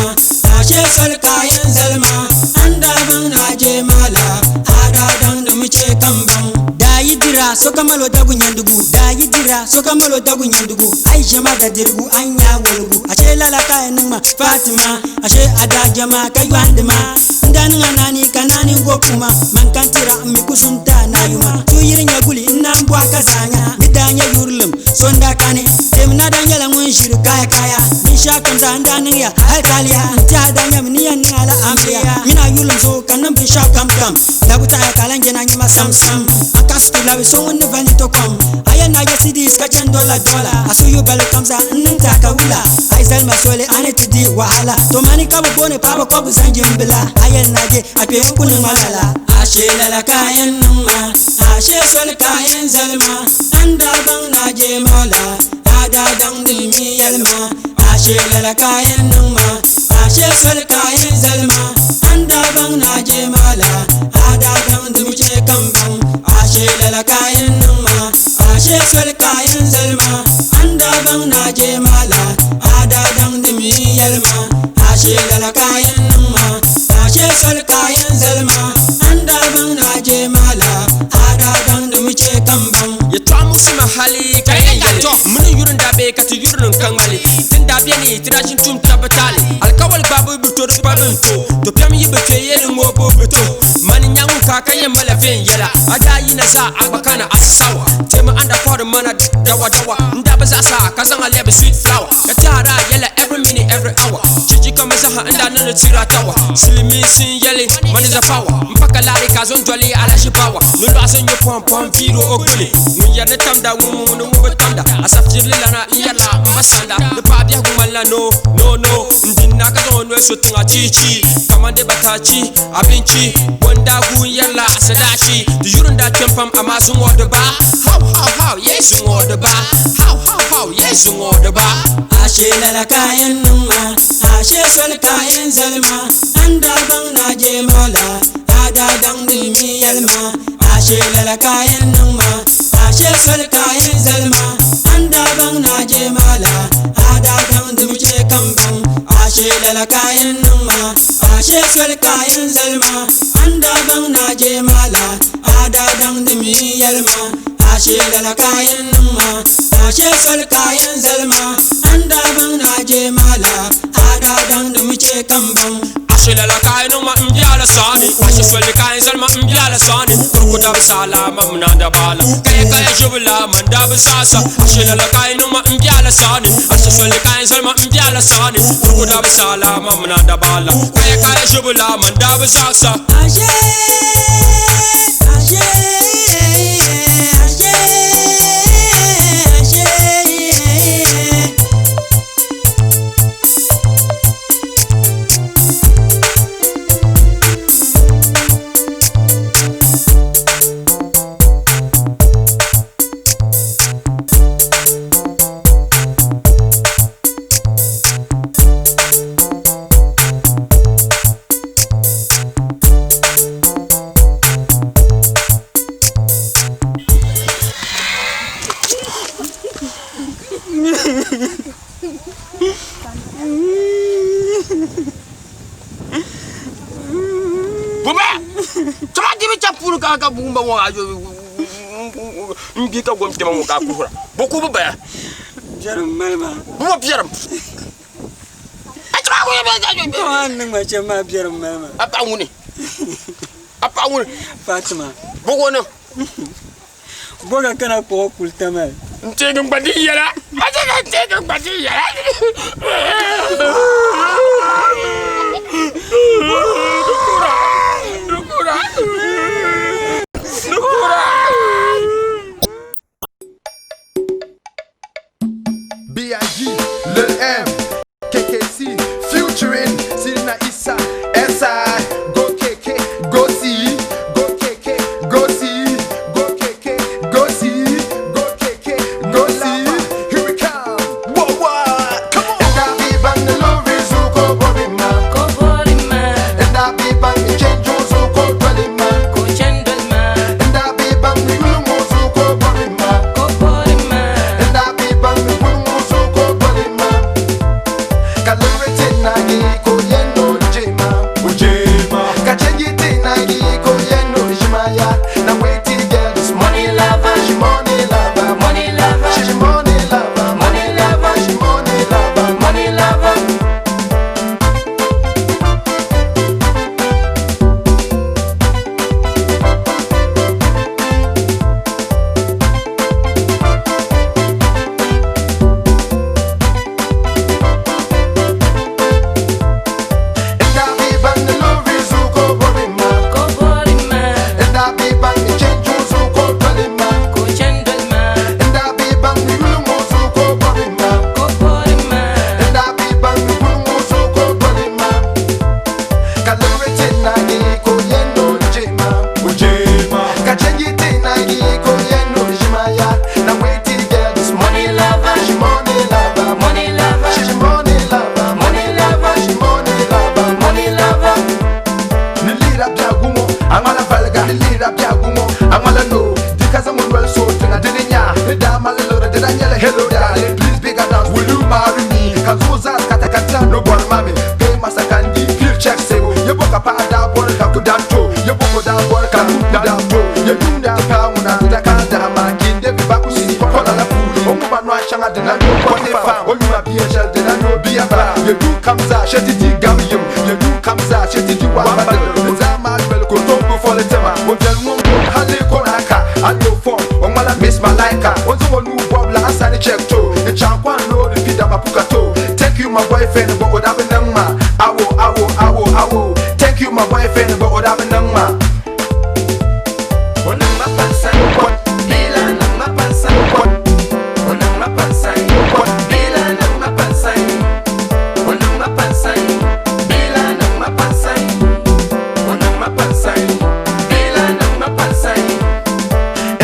ashe soli kayan zali ma, an daa baŋ na je ma la, a daa daŋ di mi che kam baŋ. Daa yi dira so ka malo dagu nyandugu, daa yi dira so ka malo dagu nyandugu, ai jama da dirigu an nya woligu. Ashe lala kayan niŋ ma Fatima, ashe a daa jama ka yɔhindi ma. N daa niŋ a naani ka naani go kuma, man kan tira n mi kusunta na yuma. Su yiri nya guli n naan bɔhi ka zaanya, ni daa nya yurilim so n daa kani. Tem na daa nyɛla ŋun ʒiri kaya kaya, binshɛɣu kam zaa n daa niŋ ya hali taliya. N tiɛha daa nyɛmi ni yɛn niŋ a la amiliya, nyina yurilim zuɣu ka niŋ binshɛɣu kam kam. Dagu taɣaya ka lan jɛna nyɛma sam sam, a ka sutu labi so ŋun ni va ni to kom. A yɛn na yɛ CDs ka chɛni dɔla dɔla, a suhu bali kam zaa n niŋ ti a ka wula. A yi zali ma soli a ni ti di wahala, to mani ka bi booni paɣaba kɔbigu zanjimbila. A yɛn na je a kpe n ku niŋ ma lala. Ashe lala kayan niŋ ma, ashe soli kayan zali ma, an daa baŋ na je ma la, a daa daŋ di mi yɛli ma. Ashe lala kayan niŋ ma, ashe soli kayan zali ma, an daa baŋ na je ma la, a daa daŋ di mi che kam baŋ. Ashe lala kayan niŋ ma, ashe soli kayan zali ma, an daa baŋ na je ma la, a daa daŋ di mi yɛli ma. Ashe lala kayan niŋ ma, ashe soli kayan zali ma, an daa baŋ na je ma la, a daa daŋ di mi che kam baŋ. Yɛtɔɣa muɣisi ma hali ka yɛn yɛli mini yuri n daa be ka ti yuri nim ka ŋmali tin daa beni ti daa ʒini tum tabi taali alikawali gbaabu bi to di pa bin to to piɛm yi bi kpe yɛli ŋɔ bo bi to mani nya ŋun ka ka yɛn mala viɛnyɛla a daa yina zaa a gba kana a sawa tɛmi anda kɔri mana dawa dawa n daa bi zaɣasa ka zaŋ a lɛbi sweet flower ka tiɛhara yɛla every minute every hour chichi kama zaha n daa niŋdi tira tawa silimiinsi n yɛli mani za power n pa ka laari ka zon doli alashi bawa ni lɔɣisi nyɛ pɔhim pɔhim viiri o gbuni ŋun yɛri ni tamda ŋun ŋuni ŋun bi tamda asafirili lana n yɛrila n ba sanda di paɣa biɛhigu ŋmanila no no no n dinna ka zaŋ o noli so tiŋa chichi kaman de batachi abinci wanda gu n yɛrila sadachi di yuri n daa kpɛm pam amaa zuŋɔ di ba how how how ye zuŋɔ di ba how how how ye zuŋɔ di ba. Ashe lala kayan niŋ ma, ashe soli kayan zali ma, an daa baŋ na je ma la, a daa daŋ di mi yɛli ma. Ashe lala kayan niŋ ma, ashe soli kayan zali ma, an daa baŋ na je ma la, a daa daŋ di mi che kam baŋ. Ashe lala kayan niŋ ma, ashe soli kayan zali ma, an daa baŋ na je ma la, a daa daŋ di mi yɛli ma. Ashe lala kayan niŋ ma, ashe soli kayan zali ma, an daa baŋ na je ma la, a daa daŋ di mi che kam baŋ. Ashe lala kayan niŋ ma n biɛla saani, ashe soli kayan zali ma n biɛla saani, kurku da bi saala ma mina da baala, kaya kaya ʒibila man da bi zaasa. Ashe lala kayan niŋ ma n biɛla saani, ashe soli kayan zali ma n biɛla saani, kurku da bi saala ma mina da baala, kaya kaya ʒibila man da bi zaasa. Ashe, ashe, ashe, ashe. puuni ka ka buŋ ba ŋɔ a n gbi ka gom kpɛma ŋɔ ka a kuhira bo ku bi baya biɛrim mali ma bɛ bo biɛrim a niŋ ma shɛm maa biɛrim mali ma a paɣa ŋuni a paɣa ŋuni Fatima bo ka o niŋ bo ka kana kpuɣi kuli Tamale n teegi n gba di yɛla a chɛ ka n teegi n gba di yɛla Nukura nukura nukura B.I.G. Lil M, KKC, featuring Sina Issa, S.I. Go KK, go C, go KK, go C, go KK, go C, go KK, go C. Here we come. Whoa, whoa, come on. And I be bang the lorry, zuko borima. Ko borima. And I be bang the change, zuko dolima. Ko chendolma. And I be bang the yulumo, zuko borima. Ko borima. And I be bang the yulumo, zuko borima. Kalorite na gi ko yeno jema. Ujema. Kachenji na gi ko yeno jimaya. Na wait girl this money lover, she money lover, money lover, she money lover, money lover, she money lover, money lover. And I be bang the lorry zuko borima. Ko borima. And I be bang the change zuko dolima. Ko chendolma. And I be bang the yulumo zuko borima. Ko borima. And I be bang the yulumo zuko borima. Kalorite na gi ko yeno jema. Ujema. Kachenji na gi ko yeno jimaya. Na wait girl this money lover, she money lover, money lover, she money lover, money lover, she money lover, money lover. Nilira byagumo amala valga nilira byagumo amala no dikaza munwel so tinga dininya da malelo da danyele hello darling please bigger dance will you marry me kazuza kata kata no bor mami pay masakandi feel check sego ye boka pa da bor ka ku danto ye boko da bor ka ku danto ye dunda pa una da ka da ma kinde bi ba ku si kola la puli o mu ba no ashanga de na no ko te fa o yuma PHL de na no biya ba ye du kamza sheti di gam yim ye du kamza sheti di wa ba de za ma bel ko to bu fo le tema o jel mo ko hale ko na ka alo form o mala miss malaika o zo nu bobla asani check to e chankwan no repeat da mapuka to thank you my boyfriend but o da be nan ma awo awo awo awo thank you my boyfriend but o da be nan ma Onang mapansan, bila nang mapansan. Onang mapansan, bila nang mapansan. Onang mapansan, bila nang mapansan. Onang mapansan, bila nang mapansan.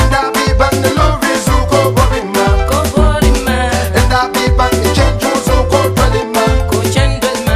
And I be bang the lorry zuko borima Ko borima. And I be bang the change zuko dolima Ko chendolma.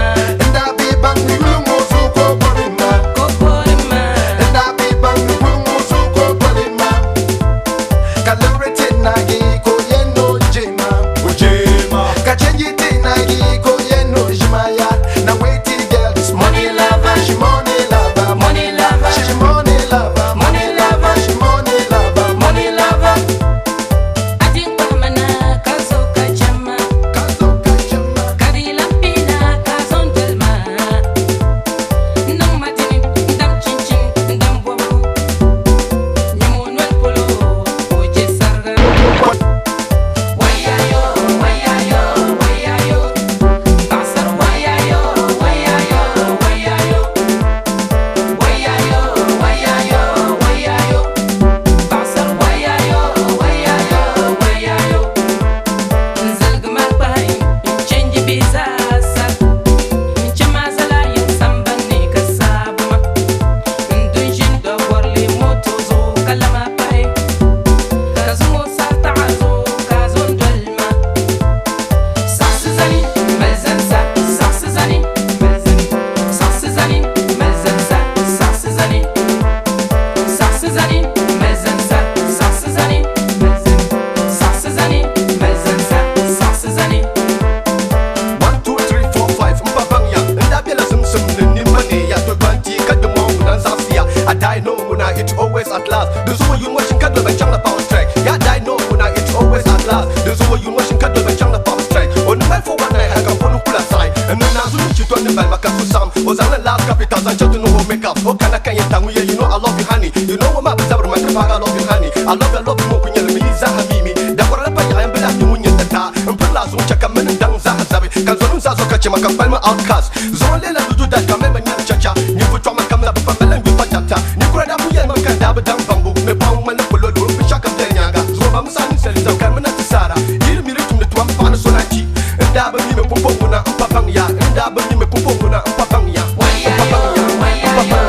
Di zuɣu yuun ŋɔ shin ka doli ban chaŋ la power strike. Ya die no ŋuna it's always at last. Di zuɣu yuun ŋɔ shin ka doli ban chaŋ la power strike. O ni mali 419 hali ka polo kula saɣi. N ni naanzu ni chi tɔni balima ka ku saɣim. O zaŋla last capital zaŋ chaŋ ti niŋ o make up. O kana ka yɛn ta ŋun yɛ you know I love you honey. You know ŋɔ maa bi zabiri ma ti paagi I love you honey. I love you I love you ŋɔ ku nyɛli mi yi zaaha mimi. Dagɔra la pa yaɣi n bi lahi mi ŋun nyɛ tata. N pirila a zuɣu chɛ ka mini n daŋ zaaha zabi. Ka zɔnim zaa zo ka chɛ ma ka kpalimi outcast. Zuɣu n leela dudu dash ka mali ma nyari chacha. Ninvuɣ chɔɣima kam la bi pa mali n yuli pa chapta. Ninkura daa pun yɛli ma ka n daa bi daŋ baŋbu. Mi paɣa ŋun ŋmanila polo loori binshɛɣu kam bela nyaaŋa. Zuɣu ba Musa ninsali zaŋ karimina ti Sara. Yi di mi di tumdi tuma m paɣa ni so na ti. N daa bi mi mi pumpɔŋ ŋuna m pa baŋ ya. N daa bi mi mi pumpɔŋ ŋuna m pa baŋ ya. M pa baŋ ya. M pa baŋ ya.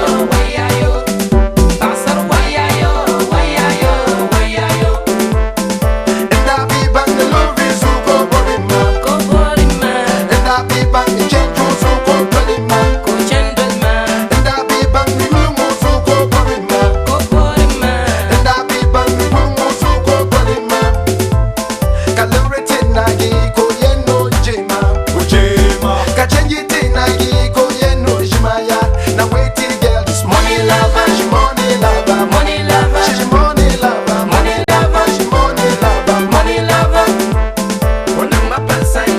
N daa bi baŋ ni lɔri zuɣu ka o bɔri ma. N daa bi baŋ ni chenjo zuɣu ka o doli ma. N daa bi baŋ ni yuli ŋɔ zuɣu ka o bɔri ma. N daa bi baŋ ni kuli ŋɔ zuɣu ka o doli ma. Ka lɔri ti na yi ka o yɛn ni o je ma. Ka chenji ti na yi ka o yɛn ni o ʒi ma ya. Na wetin girl this money lover, she money lover, money lover, she money lover, money lover, she money lover, money lover. Onang mapansay,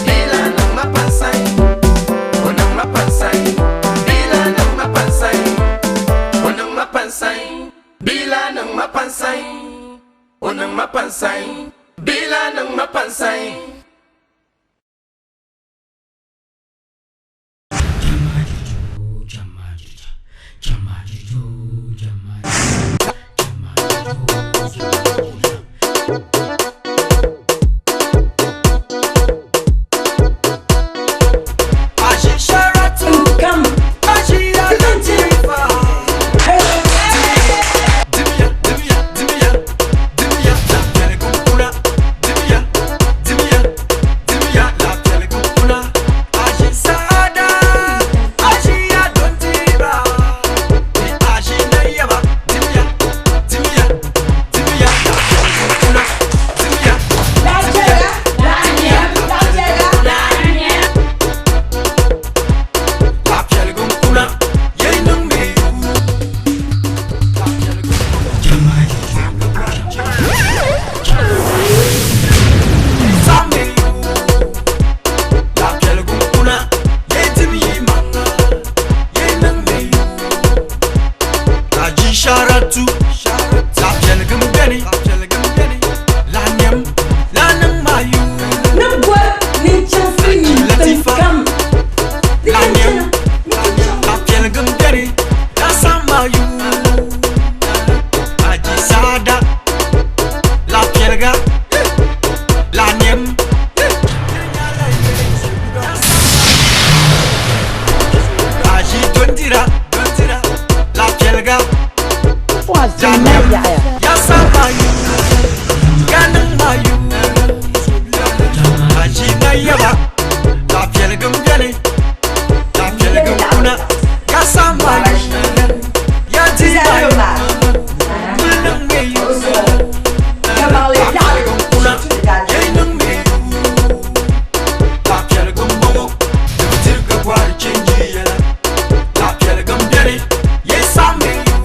bila nang mapansay. Onang mapansay, bila nang mapansay. Onang mapansay, bila nang mapansay. Onang mapansay, bila nang mapansay. Sharatu, la piɛligim beni, la niɛm, la niŋ mayu. Ni bɔri ninchaŋsi nyini kam. La niɛm, la piɛligim beni, la sam mayu. Aji saada, la piɛliga, la niɛm. Aji dondira, la piɛliga. Ya samayu, ya niŋ mayu. Aji na yaba, la piɛligim beni, la piɛligim kuna. Ya samayu, ya di mayu, kuli niŋ meyu. La piɛligim kuna, ya niŋ meyu. La piɛligim bɔŋɔ, di bi diri ka gɔri chenji yɛla. La piɛligim beni, ya sameyu.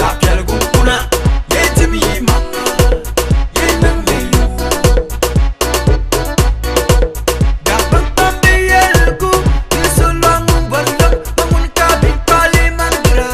La piɛligim kuna, ya dim yi maŋa, ya niŋ meyu. Dabinkpam bi yɛligu, ni solɔŋ bɔri yom, ma ŋuni ka binkpali man dira.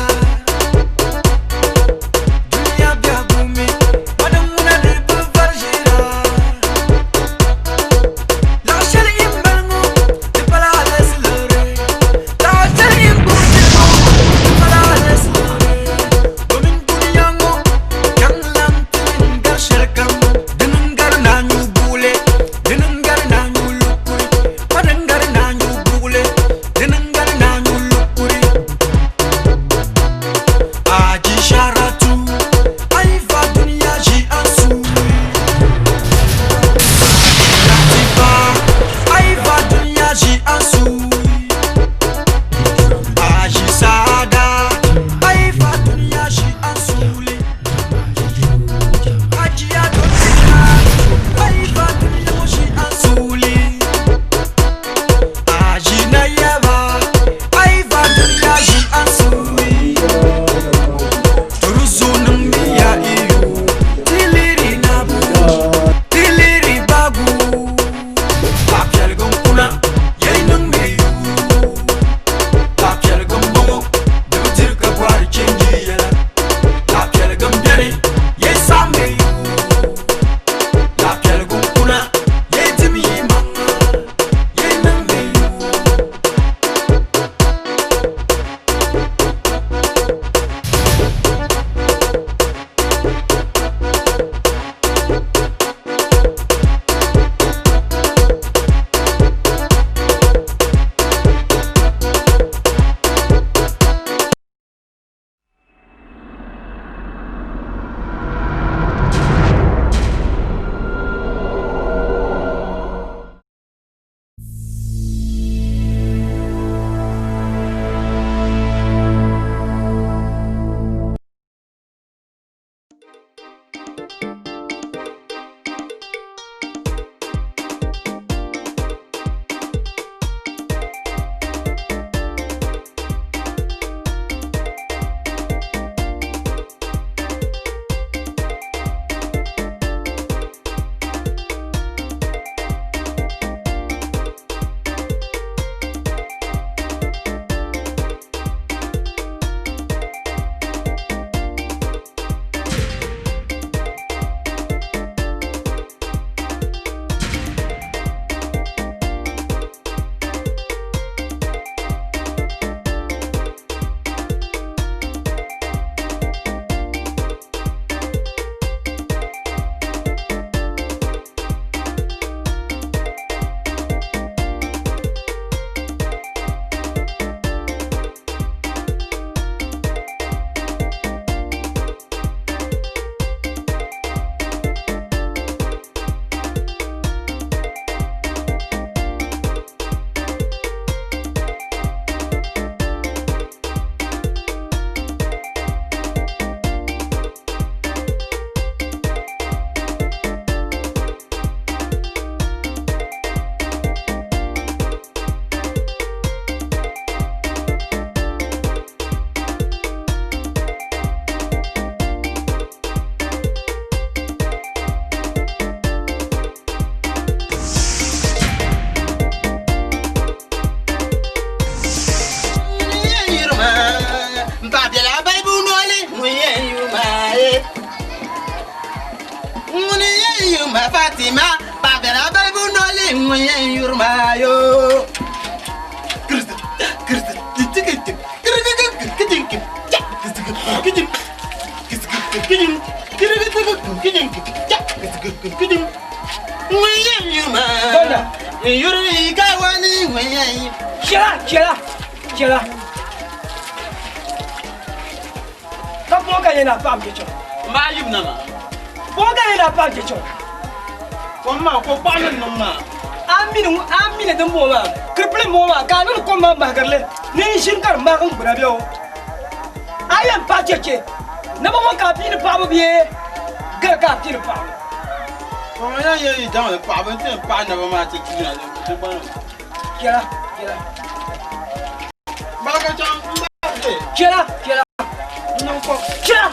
Ŋun yɛn yuri maa yoo. Ŋun yɛn yuri maa. N yuri ka wani ŋun yɛn yuri. Chɛla chɛla chɛla. Ka pɔŋ ka yɛn na paɣa m-be chaŋ. M ba yim na maa. Pɔŋ ka yɛn na paɣa m-be chaŋ. Kom maa ko kpaɣu ni niŋ maa. A mini a mini din bɔŋɔ maa kiripili m-bɔŋɔ maa ka a niŋdi kom maa mahigiri li ni n ʒini ka di mahigi n gbuna bɛ o. A yɛn paɣi cheche naba ŋɔ ka a piini paɣibu bee gali ka a piini paɣibu? Kom yɛn yɛn yi daŋ li paɣibu nti yɛn paɣi naba maa ti tuui na di gba niŋ. Chɛla chɛla. Baɣa ka chaŋ m ba de. Chɛla chɛla. N niŋ kom. Chɛla.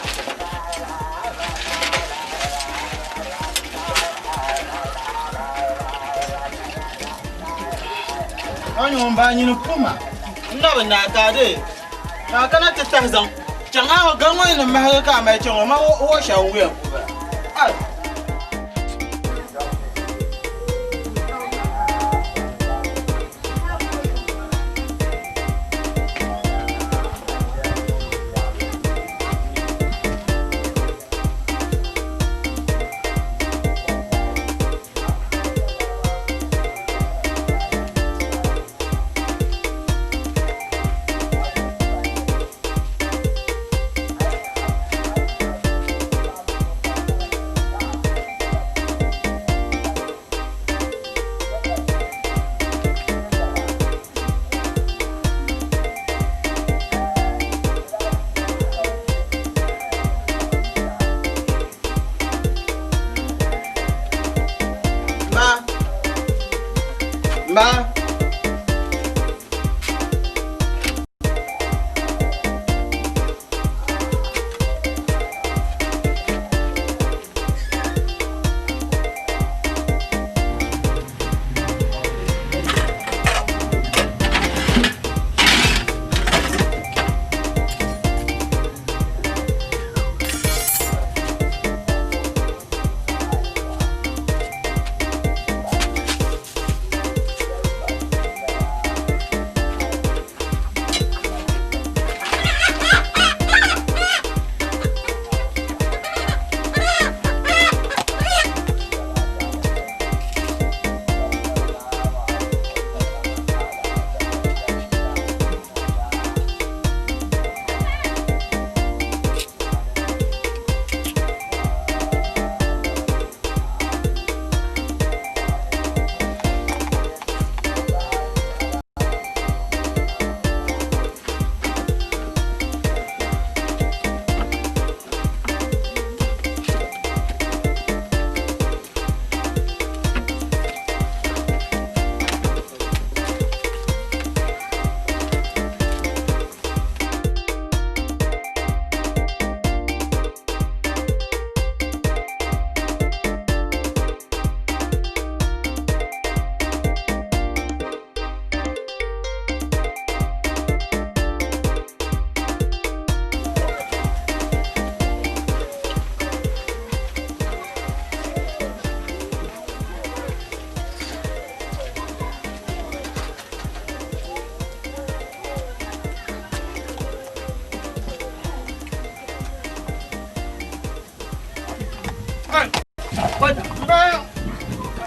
A ni ŋun baa nyini puma n na bi naai ka a dee ka a kana ti tahi zaŋ chaŋ a ŋɔ gari ŋɔ ni mahigi ka a mali chaŋ ŋɔ ma wo shɛli wuya ku bala. Ai! Ma. Ma.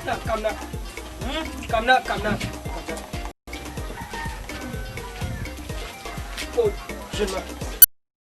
Kamna, kamna, kamna, kamna. Oh, ʒini ma.